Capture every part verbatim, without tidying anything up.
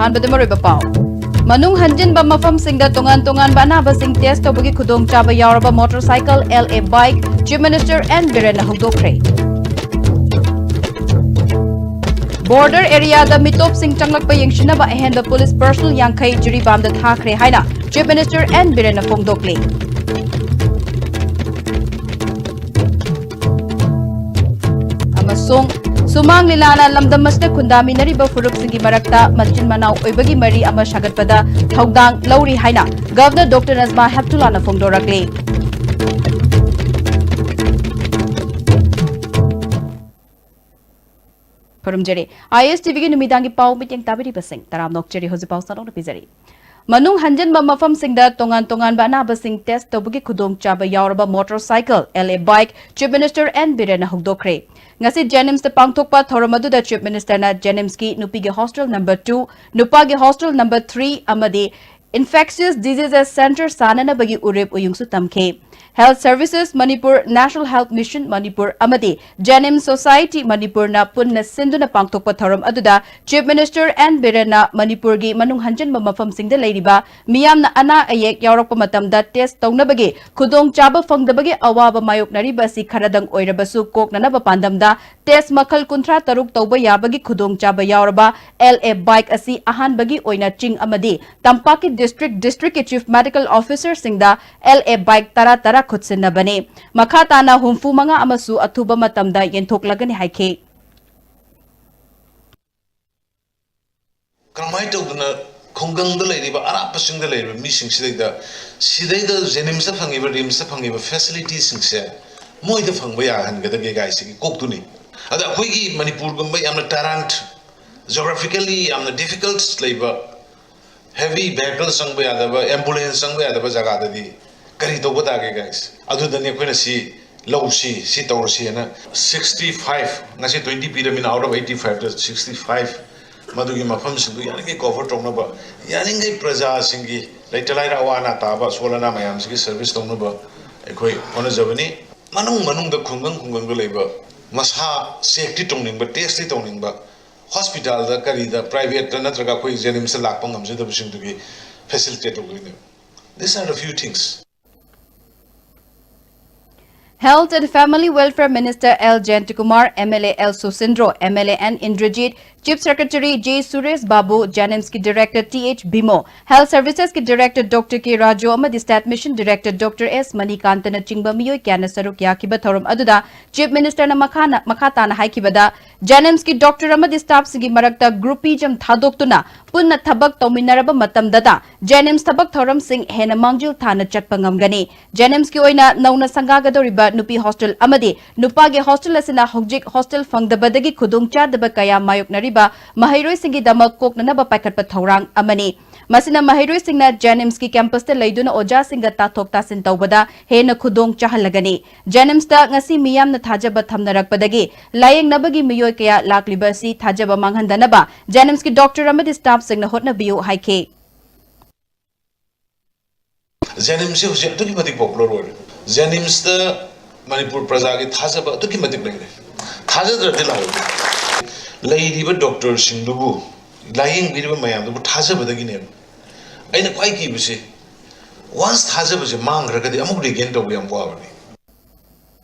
ꯑꯍꯥꯟꯕꯗ ꯃꯔꯨꯑꯣꯏꯕ ꯄꯥꯎ꯫ ꯃꯅꯨꯡ ꯍꯟꯖꯤꯟꯕ ꯃꯐꯝꯁꯤꯡꯗ ꯇꯣꯉꯥꯟ ꯇꯣꯉꯥꯟꯕ ꯑꯅꯥꯕꯁꯤꯡ test ꯇꯧꯕꯒꯤ ꯈꯨꯗꯣꯡꯆꯥꯕ ꯌꯥꯎꯔꯕ motorcycle, L A bike Chief Minister N ꯕꯤꯔꯦꯟꯅ ꯍꯧꯗꯣꯛꯈ꯭ꯔꯦ꯫ Border areaꯗ ꯃꯤꯇꯣꯞꯁꯤꯡ ꯆꯪꯂꯛꯄ ꯌꯦꯡꯁꯤꯟꯅꯕ ꯑꯍꯦꯟꯕ police personnel ꯌꯥꯡꯈꯩ ꯖꯤꯔꯤꯕꯥꯝꯗ ꯊꯥꯈ꯭ꯔꯦ ꯍꯥꯏꯅ Chief Minister N ꯕꯤꯔꯦꯟꯅ ꯐꯣꯡꯗꯣꯛꯂꯤ꯫ ꯑꯃꯁꯨꯡ ꯁꯨꯃꯥꯡ ꯂꯤꯂꯥꯅ ꯂꯝꯗꯝ ꯑꯁꯤꯗ ꯈꯨꯟꯗꯥꯃꯤꯟꯅꯔꯤꯕ ꯐꯨꯔꯨꯞꯁꯤꯡꯒꯤ ꯃꯔꯛꯇ ꯃꯆꯤꯟ ꯃꯅꯥꯎ ꯑꯣꯏꯕꯒꯤ ꯃꯔꯤ ꯑꯃ ꯁꯥꯒꯠꯄꯗ ꯊꯧꯗꯥꯡ ꯂꯧꯔꯤ ꯍꯥꯏꯅ Governor Doctor Najma Heptullahꯅ ꯐꯣꯡꯗꯣꯔꯛꯂꯤ꯫ ꯈꯨꯔꯨꯝꯖꯔꯤ꯫ IAS TVꯒꯤ ꯅꯨꯃꯤꯗꯥꯡꯒꯤ ꯄꯥꯎ ꯃꯤꯠꯌꯦꯡ ꯇꯥꯕꯤꯔꯤꯕꯁꯤꯡ ꯇꯔꯥꯝꯅ ꯑꯣꯛꯆꯔꯤ꯫ ꯍꯧꯖꯤꯛ ꯄꯥꯎ ꯁꯟꯗꯣꯛꯅ ꯄꯤꯖꯔꯤ꯫ ꯃꯅꯨꯡ ꯍꯟꯖꯤꯟꯕ ꯃꯐꯝꯁꯤꯡꯗ ꯇꯣꯉꯥꯟ ꯇꯣꯉꯥꯟꯕ ꯑꯅꯥꯕꯁꯤꯡ test ꯇꯧꯕꯒꯤ ꯈꯨꯗꯣꯡꯆꯥꯕ ꯌꯥꯎꯔꯕ motorcycle, L A bike Chief Minister N ꯕꯤꯔꯦꯟꯅ ꯍꯧꯗꯣꯛꯈ꯭ꯔꯦ꯫ ꯉꯁꯤ JNIMSꯇ ꯄꯥꯡꯊꯣꯛꯄ ꯊꯧꯔꯝ ꯑꯗꯨꯗ Chief Ministerꯅ JNIMSꯀꯤ ꯅꯨꯄꯤꯒꯤ hostel number two, ꯅꯨꯄꯥꯒꯤ hostel number three ꯑꯃꯗꯤ Infectious Diseases Centre ꯁꯥꯅꯅꯕꯒꯤ ꯎꯔꯦꯞ ꯎꯌꯨꯡꯁꯨ ꯇꯝꯈꯤ꯫ Health Services Manipur, National Health Mission Manipur ꯑꯃꯗꯤ JNIMS Society Manipurꯅ ꯄꯨꯟꯅ ꯁꯤꯟꯗꯨꯅ ꯄꯥꯡꯊꯣꯛꯄ ꯊꯧꯔꯝ ꯑꯗꯨꯗ Chief Minister N ꯕꯤꯔꯦꯟꯅ ꯃꯅꯤꯄꯨꯔꯒꯤ ꯃꯅꯨꯡ ꯍꯟꯖꯤꯟꯕ ꯃꯐꯝꯁꯤꯡꯗ ꯂꯩꯔꯤꯕ ꯃꯤꯌꯥꯝꯅ ꯑꯅꯥ ꯑꯌꯦꯛ ꯌꯥꯎꯔꯛꯄ ꯃꯇꯝꯗ test ꯇꯧꯅꯕꯒꯤ ꯈꯨꯗꯣꯡꯆꯥꯕ ꯐꯪꯗꯕꯒꯤ ꯑꯋꯥꯕ ꯃꯥꯌꯣꯛꯅꯔꯤꯕ ꯑꯁꯤ ꯈꯔꯗꯪ ꯑꯣꯏꯔꯕꯁꯨ ꯀꯣꯛꯅꯅꯕ ꯄꯥꯟꯗꯝꯗ test ꯃꯈꯜ ꯀꯨꯟꯊ꯭ꯔꯥ ꯇꯔꯨꯛ ꯇꯧꯕ ꯌꯥꯕꯒꯤ ꯈꯨꯗꯣꯡꯆꯥꯕ ꯌꯥꯎꯔꯕ L A bike ꯑꯁꯤ ꯑꯍꯥꯟꯕꯒꯤ ꯑꯣꯏꯅ ꯆꯤꯡ ꯑꯃꯗꯤ ꯇꯝꯄꯥꯛꯀꯤ district, districtꯀꯤ Chief Medical Officerꯁꯤꯡꯗ L A bike ꯇꯔꯥ ꯇꯔꯥ ꯈꯨꯠꯁꯤꯟꯅꯕꯅꯤ꯫ ꯃꯈꯥ ꯇꯥꯅ ꯍꯨꯝꯐꯨ ꯃꯉꯥ ꯑꯃꯁꯨ ꯑꯊꯨꯕ ꯃꯇꯝꯗ ꯌꯦꯟꯊꯣꯛꯂꯒꯅꯤ ꯍꯥꯏꯈꯤ꯫ ꯀꯔꯝꯍꯥꯏꯅ ꯇꯧꯗꯅ ꯈꯨꯡꯒꯪꯗ ꯂꯩꯔꯤꯕ, ꯑꯔꯥꯞꯄꯁꯤꯡꯗ ꯂꯩꯔꯤꯕ ꯃꯤꯁꯤꯡꯁꯤꯗꯩꯗ, ꯁꯤꯗꯩꯗ JNIMSꯇ ꯐꯪꯉꯤꯕ, RIMSꯇ ꯐꯪꯉꯤꯕ facilityꯁꯤꯡꯁꯦ ꯃꯣꯏꯗ ꯐꯪꯕ ꯌꯥꯍꯟꯒꯗꯒꯦ ꯀꯥꯏꯁꯤꯒꯤ ꯀꯣꯛꯇꯨꯅꯤ꯫ ꯑꯗ ꯑꯩꯈꯣꯏꯒꯤ ꯃꯅꯤꯄꯨꯔꯒꯨꯝꯕ ꯌꯥꯝꯅ terrain, geographically ꯌꯥꯝꯅ difficult ꯂꯩꯕ, heavy vehicle ꯆꯪꯕ ꯌꯥꯗꯕ, ambulance ꯆꯪꯕ ꯌꯥꯗꯕ ꯖꯒꯥꯗꯗꯤ ꯀꯔꯤ ꯇꯧꯕ ꯇꯥꯒꯦ guys? ꯑꯗꯨꯗꯅꯤ ꯑꯩꯈꯣꯏꯅ ꯁꯤ ꯂꯧꯁꯤ, ꯁꯤ ꯇꯧꯔꯁꯤ ꯍꯥꯏꯅ sixty five, ꯉꯁꯤ twenty ꯄꯤꯔꯃꯤꯅ, out of eighty fiveꯇ sixty five, ꯃꯗꯨꯒꯤ ꯃꯐꯝꯁꯤꯡꯗꯨ ꯌꯥꯔꯤꯉꯩ cover ꯇꯧꯅꯕ, ꯌꯥꯔꯤꯉꯩ ꯄ꯭ꯔꯖꯥꯁꯤꯡꯒꯤ, ꯂꯩꯇ ꯂꯥꯏꯔ ꯑꯋꯥ ꯑꯅꯥ ꯇꯥꯕ, ꯑꯁꯣꯜ ꯑꯅꯥ ꯃꯌꯥꯝꯁꯤꯒꯤ service ꯇꯧꯅꯕ ꯑꯩꯈꯣꯏ ꯍꯣꯠꯅꯖꯕꯅꯤ꯫ ꯃꯅꯨꯡ ꯃꯅꯨꯡꯗ, ꯈꯨꯡꯒꯪ ꯈꯨꯡꯒꯪꯗ ꯂꯩꯕ, ꯃꯁꯥ checkꯇꯤ ꯇꯧꯅꯤꯡꯕ, testꯇꯤ ꯇꯧꯅꯤꯡꯕ, ꯍꯣꯁꯄꯤꯇꯥꯜꯗ ꯀꯔꯤꯗ ꯄ꯭ꯔꯥꯏꯚꯦꯠꯇ ꯅꯠꯇ꯭ꯔꯒ ꯑꯩꯈꯣꯏ ꯖꯦꯅꯤꯝꯁꯇ ꯂꯥꯛꯄ ꯉꯝꯖꯗꯕꯁꯤꯡꯗꯨꯒꯤ ꯐꯦꯁꯤꯂꯤꯇꯦꯠ ꯇꯧꯗꯣꯏꯅꯦꯕ꯫ These are the few things. Health and Family Welfare Minister L Jayantakumar, M L A L Susindro, M L A N Indrajit, Chief Secretary J Suresh Babu, JANIMS ki Director T H Bhimo, Health Services ki Director Doctor K Raju amadi State Mission Director Doctor S Manikanta na chingba miyoi kayana saruk yakiba thorum aduda Chief Minister na makhana makhata na haikiba da JANIMS ki doctor amadi staff sigi marakta group jam thadok tuna punna thabak tauminaraba matam dada JANIMS thabak thorum sing hena mangjil thana chatpa ngamgani. JANIMS ki oina nauna sangga gadoriba nupi hostel amadi nupa gi hostel asina hojik hostel fangdaba dagi khudung chadaba kaya mayuk nariba mahairoi singi damak kok nanaba paikatpa thaurang amani. Masina mahairoi singna JANIMS ki campus ta laiduna oja singa tathok tasin taubada hena khudung chahalagani. JANIMS ta ngasi miyamna thajaba thamnarakpa dagi layeng nabagi miyoi kaya lakliba si thajaba manghandanaba JANIMS ki doctor amadi staff singna hotna biyu haike. ꯖꯦꯅꯤꯝꯁꯁꯦ ꯍꯧꯖꯤꯛ ꯑꯗꯨꯛꯀꯤ ꯃꯇꯤꯛ popular ꯑꯣꯏꯔꯦ꯫ ꯖꯦꯅꯤꯝꯁꯇ ꯃꯅꯤꯄꯨꯔ ꯄ꯭ꯔꯖꯥꯒꯤ ꯊꯥꯖꯕ ꯑꯗꯨꯛꯀꯤ ꯃꯇꯤꯛ ꯂꯩꯔꯦ꯫ ꯊꯥꯖꯗ꯭ꯔꯗꯤ ꯂꯥꯛꯑꯣ꯫ ꯂꯩꯔꯤꯕ ꯗꯣꯛꯇꯔꯁꯤꯡꯗꯨꯕꯨ, ꯂꯥꯌꯦꯡꯕꯤꯔꯤꯕ ꯃꯌꯥꯝꯗꯨꯕꯨ ꯊꯥꯖꯕꯗꯒꯤꯅꯦꯕ꯫ ꯑꯩꯅ ꯈ꯭ꯋꯥꯏ ꯀꯤꯕꯁꯤ, ꯋꯥꯟꯁ ꯊꯥꯖꯕꯁꯦ ꯃꯥꯡꯈ꯭ꯔꯒꯗꯤ ꯑꯃꯨꯛ ꯔꯤꯒꯦꯟ ꯇꯧꯕ ꯌꯥꯝ ꯋꯥꯕꯅꯤ꯫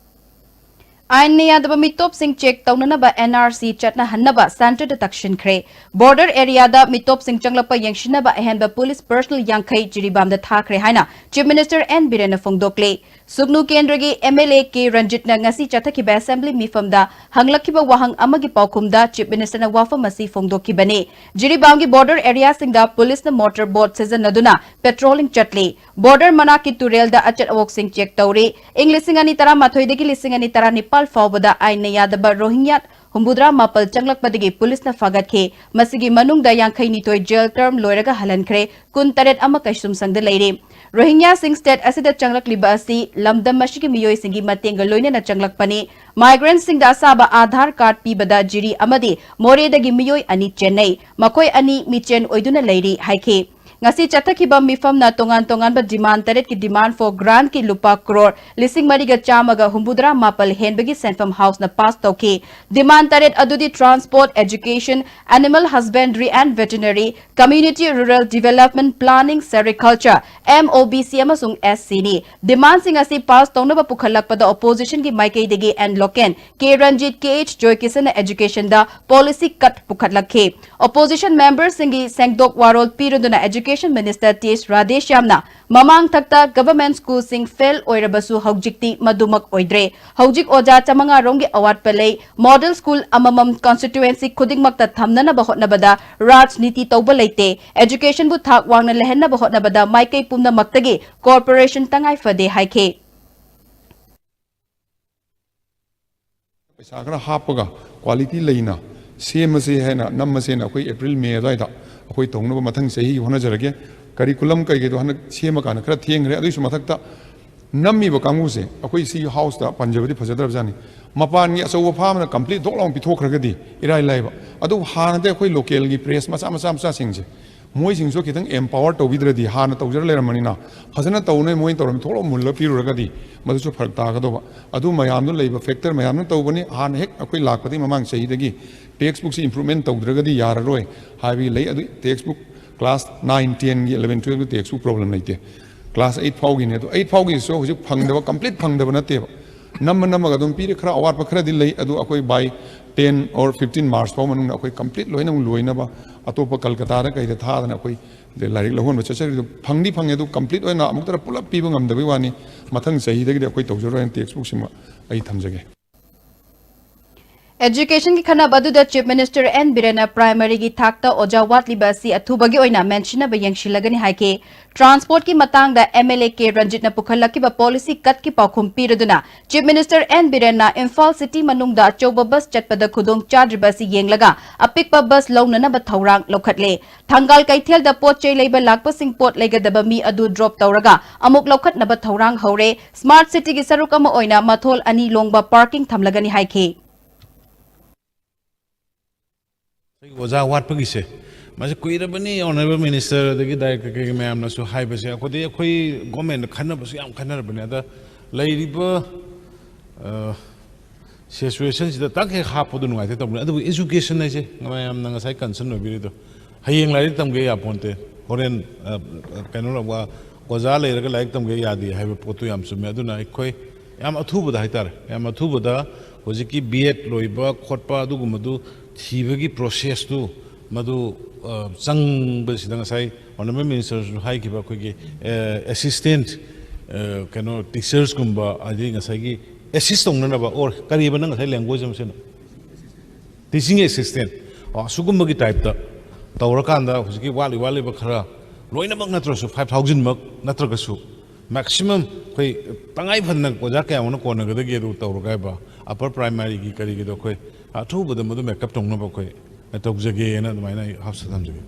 ꯑꯥꯏꯟꯅ ꯌꯥꯗꯕ ꯃꯤꯇꯣꯞꯁꯤꯡ ꯆꯦꯛ ꯇꯧꯅꯅꯕ ꯑꯦꯟ ꯑꯥꯔ ꯁꯤ ꯆꯠꯅꯍꯟꯅꯕ ꯁꯦꯟꯇꯔꯗ ꯇꯛꯁꯤꯟꯈ꯭ꯔꯦ꯫ ꯕꯣꯔꯗꯔ ꯑꯦꯔꯤꯌꯥꯗ ꯃꯤꯇꯣꯞꯁꯤꯡ ꯆꯪꯂꯛꯄ ꯌꯦꯡꯁꯤꯟꯅꯕ ꯑꯍꯦꯟꯕ ꯄꯨꯂꯤꯁ ꯄꯔꯁꯅꯦꯜ ꯌꯥꯡꯈꯩ ꯖꯤꯔꯤꯕꯥꯝꯗ ꯊꯥꯈ꯭ꯔꯦ ꯍꯥꯏꯅ ꯆꯤꯐ ꯃꯤꯅꯤꯁꯇꯔ ꯑꯦꯟ ꯕꯤꯔꯦꯟꯅ ꯐꯣꯡꯗꯣꯛꯂꯦ꯫ ꯁꯨꯒꯅꯨ ꯀꯦꯟꯗ꯭ꯔꯒꯤ ꯑꯦꯝ ꯑꯦꯜ ꯑꯦ ꯀꯦ ꯔꯟꯖꯤꯠꯅ ꯉꯁꯤ ꯆꯠꯊꯈꯤꯕ ꯑꯦꯁꯦꯝꯕ꯭ꯂꯤ ꯃꯤꯐꯝꯗ ꯍꯪꯂꯛꯈꯤꯕ ꯋꯥꯍꯪ ꯑꯃꯒꯤ ꯄꯥꯎꯈꯨꯝꯗ ꯆꯤꯐ ꯃꯤꯅꯤꯁꯇꯔꯅ ꯋꯥꯐꯝ ꯑꯁꯤ ꯐꯣꯡꯗꯣꯛꯈꯤꯕꯅꯤ꯫ ꯖꯤꯔꯤꯕꯥꯝꯒꯤ ꯕꯣꯔꯗꯔ ꯑꯦꯔꯤꯌꯥꯁꯤꯡꯗ ꯄꯨꯂꯤꯁꯅ ꯃꯣꯇꯣꯔ ꯕꯣꯠ ꯁꯤꯖꯤꯟꯅꯗꯨꯅ ꯄꯦꯇ꯭ꯔꯣꯂꯤꯡ ꯆꯠꯂꯤ꯫ ꯕꯣꯔꯗꯔ ꯃꯅꯥꯛꯀꯤ ꯇꯨꯔꯦꯜꯗ ꯑꯆꯠ ꯑꯋꯣꯛꯁꯤꯡ ꯆꯦꯛ ꯇꯧꯔꯤ꯫ ꯏꯪ ꯂꯤꯁꯤꯡ ꯑꯅꯤ ꯇꯔꯥꯃꯥꯊꯣꯏꯗꯒꯤ ꯂꯤꯁꯤꯡ ꯑꯅꯤ ꯇꯔꯥꯅꯤꯄꯥꯜ ꯐꯥꯎꯕꯗ ꯑꯥꯏꯟꯅ ꯌꯥꯗꯕ ꯔꯣꯍꯤꯡꯌꯥ ꯍꯨꯝꯐꯨꯇꯔꯥ ꯃꯥꯄꯜ ꯆꯪꯂꯛꯄꯗꯒꯤ ꯄꯨꯂꯤꯁꯅ ꯐꯥꯒꯠꯈꯤ꯫ ꯃꯁꯤꯒꯤ ꯃꯅꯨꯡꯗ ꯌꯥꯡꯈꯩꯅꯤꯊꯣꯏ ꯖꯦꯜ ꯇꯔꯝ ꯂꯣꯏꯔꯒ ꯍꯜꯍꯟꯈ꯭ꯔꯦ, ꯀꯨꯟꯇꯔꯦꯠ ꯑꯃ ꯀꯩꯁꯨꯝꯁꯪꯗ ꯂꯩꯔꯤ꯫ ꯔꯣꯍꯤꯡꯌꯥꯁꯤꯡ ꯁ꯭ꯇꯦꯠ ꯑꯁꯤꯗ ꯆꯪꯂꯛꯂꯤꯕ ꯑꯁꯤ ꯂꯝꯗꯝ ꯑꯁꯤꯒꯤ ꯃꯤꯑꯣꯏꯁꯤꯡꯒꯤ ꯃꯇꯦꯡꯒ ꯂꯣꯏꯅꯅ ꯆꯪꯂꯛꯄꯅꯤ꯫ ꯃꯥꯏꯒ꯭ꯔꯦꯟꯠꯁꯤꯡꯗ ꯑꯁꯥꯕ ꯑꯥꯙꯥꯔ ꯀꯥꯔꯗ ꯄꯤꯕꯗ ꯖꯤꯔꯤ ꯑꯃꯗꯤ ꯃꯣꯔꯦꯗꯒꯤ ꯃꯤꯑꯣꯏ ꯑꯅꯤ ꯆꯦꯟꯅꯩ꯫ ꯃꯈꯣꯏ ꯑꯅꯤ ꯃꯤꯆꯦꯟ ꯑꯣꯏꯗꯨꯅ ꯂꯩꯔꯤ ꯍꯥꯏꯈꯤ꯫ ꯉꯁꯤ ꯆꯠꯊꯈꯤꯕ ꯃꯤꯐꯝꯅ ꯇꯣꯉꯥꯟ ꯇꯣꯉꯥꯟꯕ demand ꯇꯔꯦꯠꯀꯤ demand for grant ꯀꯤ ꯂꯨꯄꯥ ꯀ꯭ꯔꯣꯔ ꯂꯤꯁꯤꯡ ꯃꯔꯤꯒ ꯆꯥꯝꯃꯒ ꯍꯨꯝꯐꯨꯇꯔꯥ ꯃꯥꯄꯜ ꯍꯦꯟꯕꯒꯤ ꯁꯦꯟꯐꯝ House ꯅ pass ꯇꯧꯈꯤ꯫ Demand ꯇꯔꯦꯠ ꯑꯗꯨꯗꯤ transport, education, animal husbandry and veterinary, community rural development, planning, sericulture, M O B C ꯑꯃꯁꯨꯡ S C ꯅꯤ꯫ Demand ꯁꯤꯡ ꯑꯁꯤ pass ꯇꯧꯅꯕ ꯄꯨꯈꯠꯂꯛꯄꯗ opposition ꯒꯤ ꯃꯥꯏꯀꯩꯗꯒꯤ N local, K Ranjit, K H ꯖꯣꯏꯀꯤꯁꯟꯅ education ꯗ policy cut ꯄꯨꯈꯠꯂꯛꯈꯤ꯫ Opposition member ꯁꯤꯡꯒꯤ ꯁꯦꯡꯗꯣꯛ ꯋꯥꯔꯣꯜ ꯄꯤꯔꯗꯨꯅ Education Minister T H ꯔꯥꯙꯦꯁ꯭ꯌꯥꯝꯅ ꯃꯃꯥꯡ ꯊꯛꯇ government school ꯁꯤꯡ fail ꯑꯣꯏꯔꯕꯁꯨ ꯍꯧꯖꯤꯛꯇꯤ ꯃꯗꯨꯃꯛ ꯑꯣꯏꯗ꯭ꯔꯦ꯫ ꯍꯧꯖꯤꯛ ꯑꯣꯖꯥ ꯆꯥꯃꯉꯥ ꯔꯣꯝꯒꯤ ꯑꯋꯥꯠꯄ ꯂꯩ꯫ Model school ꯑꯃꯃꯝ constituency ꯈꯨꯗꯤꯡꯃꯛꯇ ꯊꯝꯅꯅꯕ ꯍꯣꯠꯅꯕꯗ ꯔꯥꯖꯅꯤꯇꯤ ꯇꯧꯕ ꯂꯩꯇꯦ꯫ Education ꯕꯨ ꯊꯥꯛ ꯋꯥꯡꯅ ꯂꯩꯍꯟꯅꯕ ꯍꯣꯠꯅꯕꯗ ꯃꯥꯏꯀꯩ ꯄꯨꯝꯅꯃꯛꯇꯒꯤ cooperation ꯇꯉꯥꯏ ꯐꯗꯦ ꯍꯥꯏꯈꯤ꯫ ꯄꯩꯁꯥ ꯈꯔ ꯍꯥꯞꯄꯒ quality ꯂꯩꯅ ꯁꯦꯝꯃꯁꯦ ꯍꯥꯏꯅ ꯅꯝꯃꯁꯦꯅ ꯑꯩꯈꯣꯏ April May ꯑꯗꯨꯋꯥꯏꯗ ꯑꯩꯈꯣꯏ ꯇꯧꯅꯕ ꯃꯊꯪ ꯆꯍꯤꯒꯤ ꯍꯣꯠꯅꯖꯔꯒꯦ꯫ Curriculum ꯀꯩꯀꯩꯗꯣ ꯍꯟꯗꯛ ꯁꯦꯝꯃꯀꯥꯟꯗ ꯈꯔ ꯊꯦꯡꯈ꯭ꯔꯦ꯫ ꯑꯗꯨꯒꯤꯁꯨ ꯃꯊꯛꯇ ꯅꯝꯃꯤꯕ ꯀꯥꯡꯕꯨꯁꯦ ꯑꯩꯈꯣꯏ ꯁꯤ House ꯇ ꯄꯟꯖꯕꯗꯤ ꯐꯖꯗ꯭ꯔꯕꯖꯥꯠꯅꯤ꯫ ꯃꯄꯥꯟꯒꯤ ꯑꯆꯧꯕ firm ꯅ complete ꯗꯣꯛ ꯂꯥꯎꯅ ꯄꯤꯊꯣꯛꯈ꯭ꯔꯒꯗꯤ ꯏꯔꯥꯏ ꯂꯥꯏꯕ꯫ ꯑꯗꯨꯕꯨ ꯍꯥꯟꯅꯗꯤ ꯑꯩꯈꯣꯏ local ꯒꯤ press ꯃꯆꯥ ꯃꯆꯥ ꯃꯆꯥꯁꯤꯡꯁꯦ ꯃꯣꯏꯁꯤꯡꯁꯨ ꯈꯤꯇꯪ empower ꯇꯧꯕꯤꯗ꯭ꯔꯗꯤ, ꯍꯥꯟꯅ ꯇꯧꯖꯔ ꯂꯩꯔꯝꯕꯅꯤꯅ ꯐꯖꯅ ꯇꯧꯅꯦ ꯃꯣꯏꯅ ꯇꯧꯔꯝꯃꯤ ꯊꯣꯛꯂꯥꯎ ꯃꯨꯜꯂ ꯄꯤꯔꯨꯔꯒꯗꯤ ꯃꯗꯨꯁꯨ ꯐꯔꯛ ꯇꯥꯒꯗꯧꯕ꯫ ꯑꯗꯨ ꯃꯌꯥꯝꯗꯨ ꯂꯩꯕ factor ꯃꯌꯥꯝꯅ ꯇꯧꯕꯅꯤ꯫ ꯍꯥꯟꯅ ꯍꯦꯛ ꯑꯩꯈꯣꯏ ꯂꯥꯛꯄꯗꯒꯤ ꯃꯃꯥꯡ ꯆꯍꯤꯗꯒꯤ text book ꯁꯤ improvement ꯇꯧꯗ꯭ꯔꯒꯗꯤ ꯌꯥꯔꯔꯣꯏ ꯍꯥꯏꯕꯒꯤ ꯂꯩ꯫ ꯑꯗꯨ text book class nine, ten ꯒꯤ, eleven, twelve ꯒꯤ text book problem ꯂꯩꯇꯦ꯫ Class eight ꯐꯥꯎꯒꯤꯅꯤ꯫ ꯑꯗꯨ eight ꯐꯥꯎꯒꯤꯁꯨ ꯍꯧꯖꯤꯛ ꯐꯪꯗꯕ, complete ꯐꯪꯗꯕ ꯅꯠꯇꯦꯕ꯫ ꯅꯝꯃ ꯅꯝꯃꯒ ꯑꯗꯨꯝ ꯄꯤꯔꯦ, ꯈꯔ ꯑꯋꯥꯠꯄ ꯈꯔꯗꯤ ꯂꯩ꯫ ꯑꯗꯨ ꯑꯩꯈꯣꯏ by ten or fifteen March ꯐꯥꯎ ꯃꯅꯨꯡꯗ ꯑꯩꯈꯣꯏ complete ꯂꯣꯏꯅ ꯑꯃꯨꯛ ꯂꯣꯏꯅꯕ ꯑꯇꯣꯞꯄ ꯀꯜꯀꯇꯥꯗ ꯀꯩꯗ ꯊꯥꯗꯅ ꯑꯩꯈꯣꯏ ꯂꯥꯏꯔꯤꯛ ꯂꯧꯍꯣꯟꯕ ꯆꯠꯆꯔꯤꯗꯨ ꯐꯪꯗꯤ ꯐꯪꯉꯦ꯫ ꯑꯗꯨ complete ꯑꯣꯏꯅ ꯑꯃꯨꯛꯇꯗ ꯄꯨꯂꯞ ꯄꯤꯕ ꯉꯝꯗꯕꯩ ꯋꯥꯅꯤ꯫ ꯃꯊꯪ ꯆꯍꯤꯗꯒꯤꯗꯤ ꯑꯩꯈꯣꯏ ꯇꯧꯖꯔꯣꯏ ꯍꯥꯏꯅ text book ꯁꯤꯃ ꯑꯩ ꯊꯝꯖꯒꯦ꯫ Education ꯒꯤ ꯈꯟꯅꯕ ꯑꯗꯨꯗ Chief Minister N ꯕꯤꯔꯦꯟꯅ primary ꯒꯤ ꯊꯥꯛꯇ ꯑꯣꯖꯥ ꯋꯥꯠꯂꯤꯕ ꯑꯁꯤ ꯑꯊꯨꯕꯒꯤ ꯑꯣꯏꯅ ꯃꯦꯟꯁꯤꯟꯅꯕ ꯌꯦꯡꯁꯤꯜꯂꯒꯅꯤ ꯍꯥꯏꯈꯤ꯫ Transport ꯀꯤ ꯃꯇꯥꯡꯗ M L A K ꯔꯟꯖꯤꯠꯅ ꯄꯨꯈꯠꯂꯛꯈꯤꯕ policy cut ꯀꯤ ꯄꯥꯎꯈꯨꯝ ꯄꯤꯔꯗꯨꯅ Chief Minister N ꯕꯤꯔꯦꯟꯅ Imphal city ꯃꯅꯨꯡꯗ ꯑꯆꯧꯕ bus ꯆꯠꯄꯗ ꯈꯨꯗꯣꯡ ꯆꯥꯗ꯭ꯔꯤꯕ ꯑꯁꯤ ꯌꯦꯡꯂꯒ ꯑꯄꯤꯛꯄ bus ꯂꯧꯅꯅꯕ ꯊꯧꯔꯥꯡ ꯂꯧꯈꯠꯂꯦ꯫ ꯊꯪꯒꯥꯜ ꯀꯩꯊꯦꯜꯗ ꯄꯣꯠ ꯆꯩ ꯂꯩꯕ ꯂꯥꯛꯄꯁꯤꯡ ꯄꯣꯠ ꯂꯩꯒꯗꯕ ꯃꯤ ꯑꯗꯨ drop ꯇꯧꯔꯒ ꯑꯃꯨꯛ ꯂꯧꯈꯠꯅꯕ ꯊꯧꯔꯥꯡ ꯍꯧꯔꯦ꯫ Smart city ꯒꯤ ꯁꯔꯨꯛ ꯑꯃ ꯑꯣꯏꯅ ꯃꯊꯣꯜ ꯑꯅꯤ ꯂꯣꯡꯕ parking ꯊꯝꯂꯒꯅꯤ ꯍꯥꯏꯈꯤ꯫ ꯑꯩꯈꯣꯏꯒꯤ ꯑꯣꯖꯥ ꯋꯥꯠꯄꯒꯤꯁꯦ ꯃꯁꯤ ꯀꯨꯏꯔꯕꯅꯤ꯫ Honourable Minister ꯑꯗꯒꯤ Director ꯀꯩꯀꯩ ꯃꯌꯥꯝꯅꯁꯨ ꯍꯥꯏꯕꯁꯦ, ꯑꯩꯈꯣꯏꯗꯤ ꯑꯩꯈꯣꯏ government ꯈꯟꯅꯕꯁꯨ ꯌꯥꯝ ꯈꯟꯅꯔꯕꯅꯤ꯫ ꯑꯗ ꯂꯩꯔꯤꯕ, ꯑ, situationꯁꯤꯗ ꯇꯛ ꯍꯦꯛ ꯍꯥꯞꯄꯗꯣ ꯅꯨꯡꯉꯥꯏꯇꯦ ꯇꯧꯕꯅꯤ꯫ ꯑꯗꯨꯕꯨ education ꯍꯥꯏꯁꯦ ꯃꯌꯥꯝꯅ ꯉꯁꯥꯏ concern ꯑꯣꯏꯕꯤꯔꯤꯗꯣ, ꯍꯌꯦꯡ ꯂꯥꯏꯔꯤꯛ ꯇꯝꯒꯦ ꯌꯥꯄꯣꯟꯇꯦ, ꯍꯣꯔꯦꯟ, ꯑ, ꯀꯩꯅꯣ, ꯑꯣꯖꯥ ꯂꯩꯔꯒ ꯂꯥꯏꯔꯤꯛ ꯇꯝꯒꯦ ꯌꯥꯗꯦ ꯍꯥꯏꯕ ꯄꯣꯠꯇꯨ ꯌꯥꯝ ꯆꯨꯝꯃꯦ꯫ ꯑꯗꯨꯅ ꯑꯩꯈꯣꯏ ꯌꯥꯝ ꯑꯊꯨꯕꯗ ꯍꯥꯏꯇꯥꯔꯦ, ꯌꯥꯝ ꯑꯊꯨꯕꯗ ꯍꯧꯖꯤꯛꯀꯤ B.Ed ꯂꯣꯏꯕ ꯈꯣꯠꯄ ꯑꯗꯨꯒꯨꯝꯕꯗꯨ ꯊꯤꯕꯒꯤ processꯇꯨ ꯃꯗꯨ, ꯑ, ꯆꯪꯕꯁꯤꯗ ꯉꯁꯥꯏ Honourable Ministerꯁꯨ ꯍꯥꯏꯈꯤꯕ ꯑꯩꯈꯣꯏꯒꯤ, ꯑ, assistant, ꯑ, ꯀꯩꯅꯣ, teachersꯀꯨꯝꯕ, ꯑꯗꯩ ꯉꯁꯥꯏꯒꯤ assist ꯇꯧꯅꯅꯕ, or ꯀꯔꯤꯕ ꯅꯪ ꯉꯁꯥꯏ language ꯑꯃ ꯁꯤꯖꯤꯟꯅ? Teaching assistant꯫ ꯑ, ꯁꯤꯒꯨꯝꯕꯒꯤ typeꯇ ꯇꯧꯔꯀꯥꯟꯗ ꯍꯧꯖꯤꯛꯀꯤ ꯋꯥꯠꯂꯤ ꯋꯥꯠꯂꯤꯕ ꯈꯔ ꯂꯣꯏꯅꯃꯛ ꯅꯠꯇ꯭ꯔꯁꯨ five thousandꯃꯛ ꯅꯠꯇ꯭ꯔꯒꯁꯨ maximum ꯑꯩꯈꯣꯏ ꯇꯉꯥꯏ ꯐꯗꯅ ꯑꯣꯖꯥ ꯀꯌꯥꯃꯨꯛꯅ ꯀꯣꯟꯅꯒꯗꯒꯦ ꯑꯗꯨ ꯇꯧꯔꯒ ꯍꯥꯏꯕ upper primaryꯒꯤ ꯀꯔꯤꯒꯤꯗꯣ ꯑꯩꯈꯣꯏ ꯑꯊꯨꯕꯗ ꯃꯗꯨ make up ꯇꯧꯅꯕ ꯑꯩꯈꯣꯏ ꯇꯧꯖꯒꯦꯅ ꯑꯗꯨꯃꯥꯏꯅ ꯑꯩ ꯍꯥꯞꯁ ꯊꯝꯖꯒꯦ꯫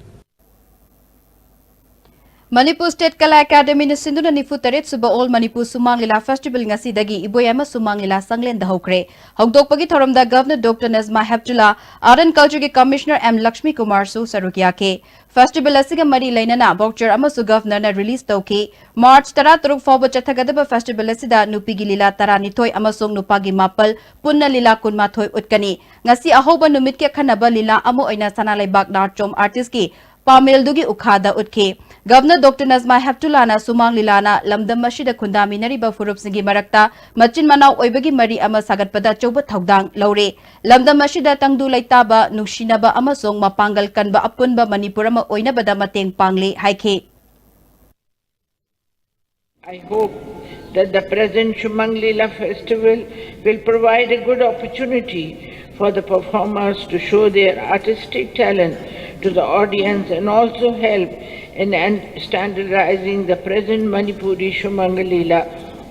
ꯃꯅꯤꯄꯨꯔ ꯁ꯭ꯇꯦꯠ ꯀꯂꯥ ꯑꯦꯀꯥꯗꯃꯤꯅ ꯁꯤꯟꯗꯨꯅ ꯅꯤꯐꯨ ꯇꯔꯦꯠ ꯁꯨꯕ All Manipur ꯁꯨꯃꯥꯡ ꯂꯤꯂꯥ ꯐꯦꯁꯇꯤꯚꯦꯜ ꯉꯁꯤꯗꯒꯤ ꯏꯕꯣꯌꯥꯏꯃ ꯁꯨꯃꯥꯡ ꯂꯤꯂꯥ ꯁꯪꯂꯦꯟꯗ ꯍꯧꯈ꯭ꯔꯦ꯫ ꯍꯧꯗꯣꯛꯄꯒꯤ ꯊꯧꯔꯝꯗ Governor Doctor Najma Heptulla, Art and Cultureꯒꯤ Commissioner M Lakshmi ꯀꯨꯃꯥꯔꯁꯨ ꯁꯔꯨꯛ ꯌꯥꯈꯤ꯫ ꯐꯦꯁꯇꯤꯚꯦꯜ ꯑꯁꯤꯒ ꯃꯔꯤ ꯂꯩꯅꯅ voucher ꯑꯃꯁꯨ Governorꯅ release ꯇꯧꯈꯤ꯫ March ꯇꯔꯥꯇꯔꯨꯛ ꯐꯥꯎꯕ ꯆꯠꯊꯒꯗꯕ ꯐꯦꯁꯇꯤꯚꯦꯜ ꯑꯁꯤꯗ ꯅꯨꯄꯤꯒꯤ ꯂꯤꯂꯥ ꯇꯔꯥꯅꯤꯊꯣꯏ ꯑꯃꯁꯨꯡ ꯅꯨꯄꯥꯒꯤ ꯃꯥꯄꯜ ꯄꯨꯟꯅ ꯂꯤꯂꯥ ꯀꯨꯟꯃꯥꯊꯣꯏ ꯎꯠꯀꯅꯤ꯫ ꯉꯁꯤ ꯑꯍꯧꯕ ꯅꯨꯃꯤꯠꯀꯤ ꯑꯈꯟꯅꯕ ꯂꯤꯂꯥ ꯑꯃ ꯑꯣꯏꯅ ꯁꯅꯥ ꯂꯩꯕꯥꯛ ꯅꯥꯆꯣꯝ artistꯀꯤ ꯄꯥꯃꯦꯜꯗꯨꯒꯤ ꯎꯈꯥꯗ ꯎꯠꯈꯤ꯫ Governor Doctor Najma Heptullahꯅ ꯁꯨꯃꯥꯡ ꯂꯤꯂꯥꯅ ꯂꯝꯗꯝ ꯑꯁꯤꯗ ꯈꯨꯟꯗꯥꯃꯤꯟꯅꯔꯤꯕ ꯐꯨꯔꯨꯞꯁꯤꯡꯒꯤ ꯃꯔꯛꯇ ꯃꯆꯤꯟ ꯃꯅꯥꯎ ꯑꯣꯏꯕꯒꯤ ꯃꯔꯤ ꯑꯃ ꯁꯥꯒꯠꯄꯗ ꯑꯆꯧꯕ ꯊꯧꯗꯥꯡ ꯂꯧꯔꯤ꯫ ꯂꯝꯗꯝ ꯑꯁꯤꯗ ꯇꯪꯗꯨ ꯂꯩꯇꯥꯕ, ꯅꯨꯡꯁꯤꯅꯕ ꯑꯃꯁꯨꯡ ꯃꯄꯥꯡꯒꯜ ꯀꯟꯕ ꯑꯄꯨꯟꯕ ꯃꯅꯤꯄꯨꯔ ꯑꯃ ꯑꯣꯏꯅꯕꯗ ꯃꯇꯦꯡ ꯄꯥꯡꯂꯤ ꯍꯥꯏꯈꯤ꯫ I hope that the present Shumang Lila festival will provide a good opportunity for the performers to show their artistic talent to the audience and also help in an-, standardizing the present Manipuri Shumang Lila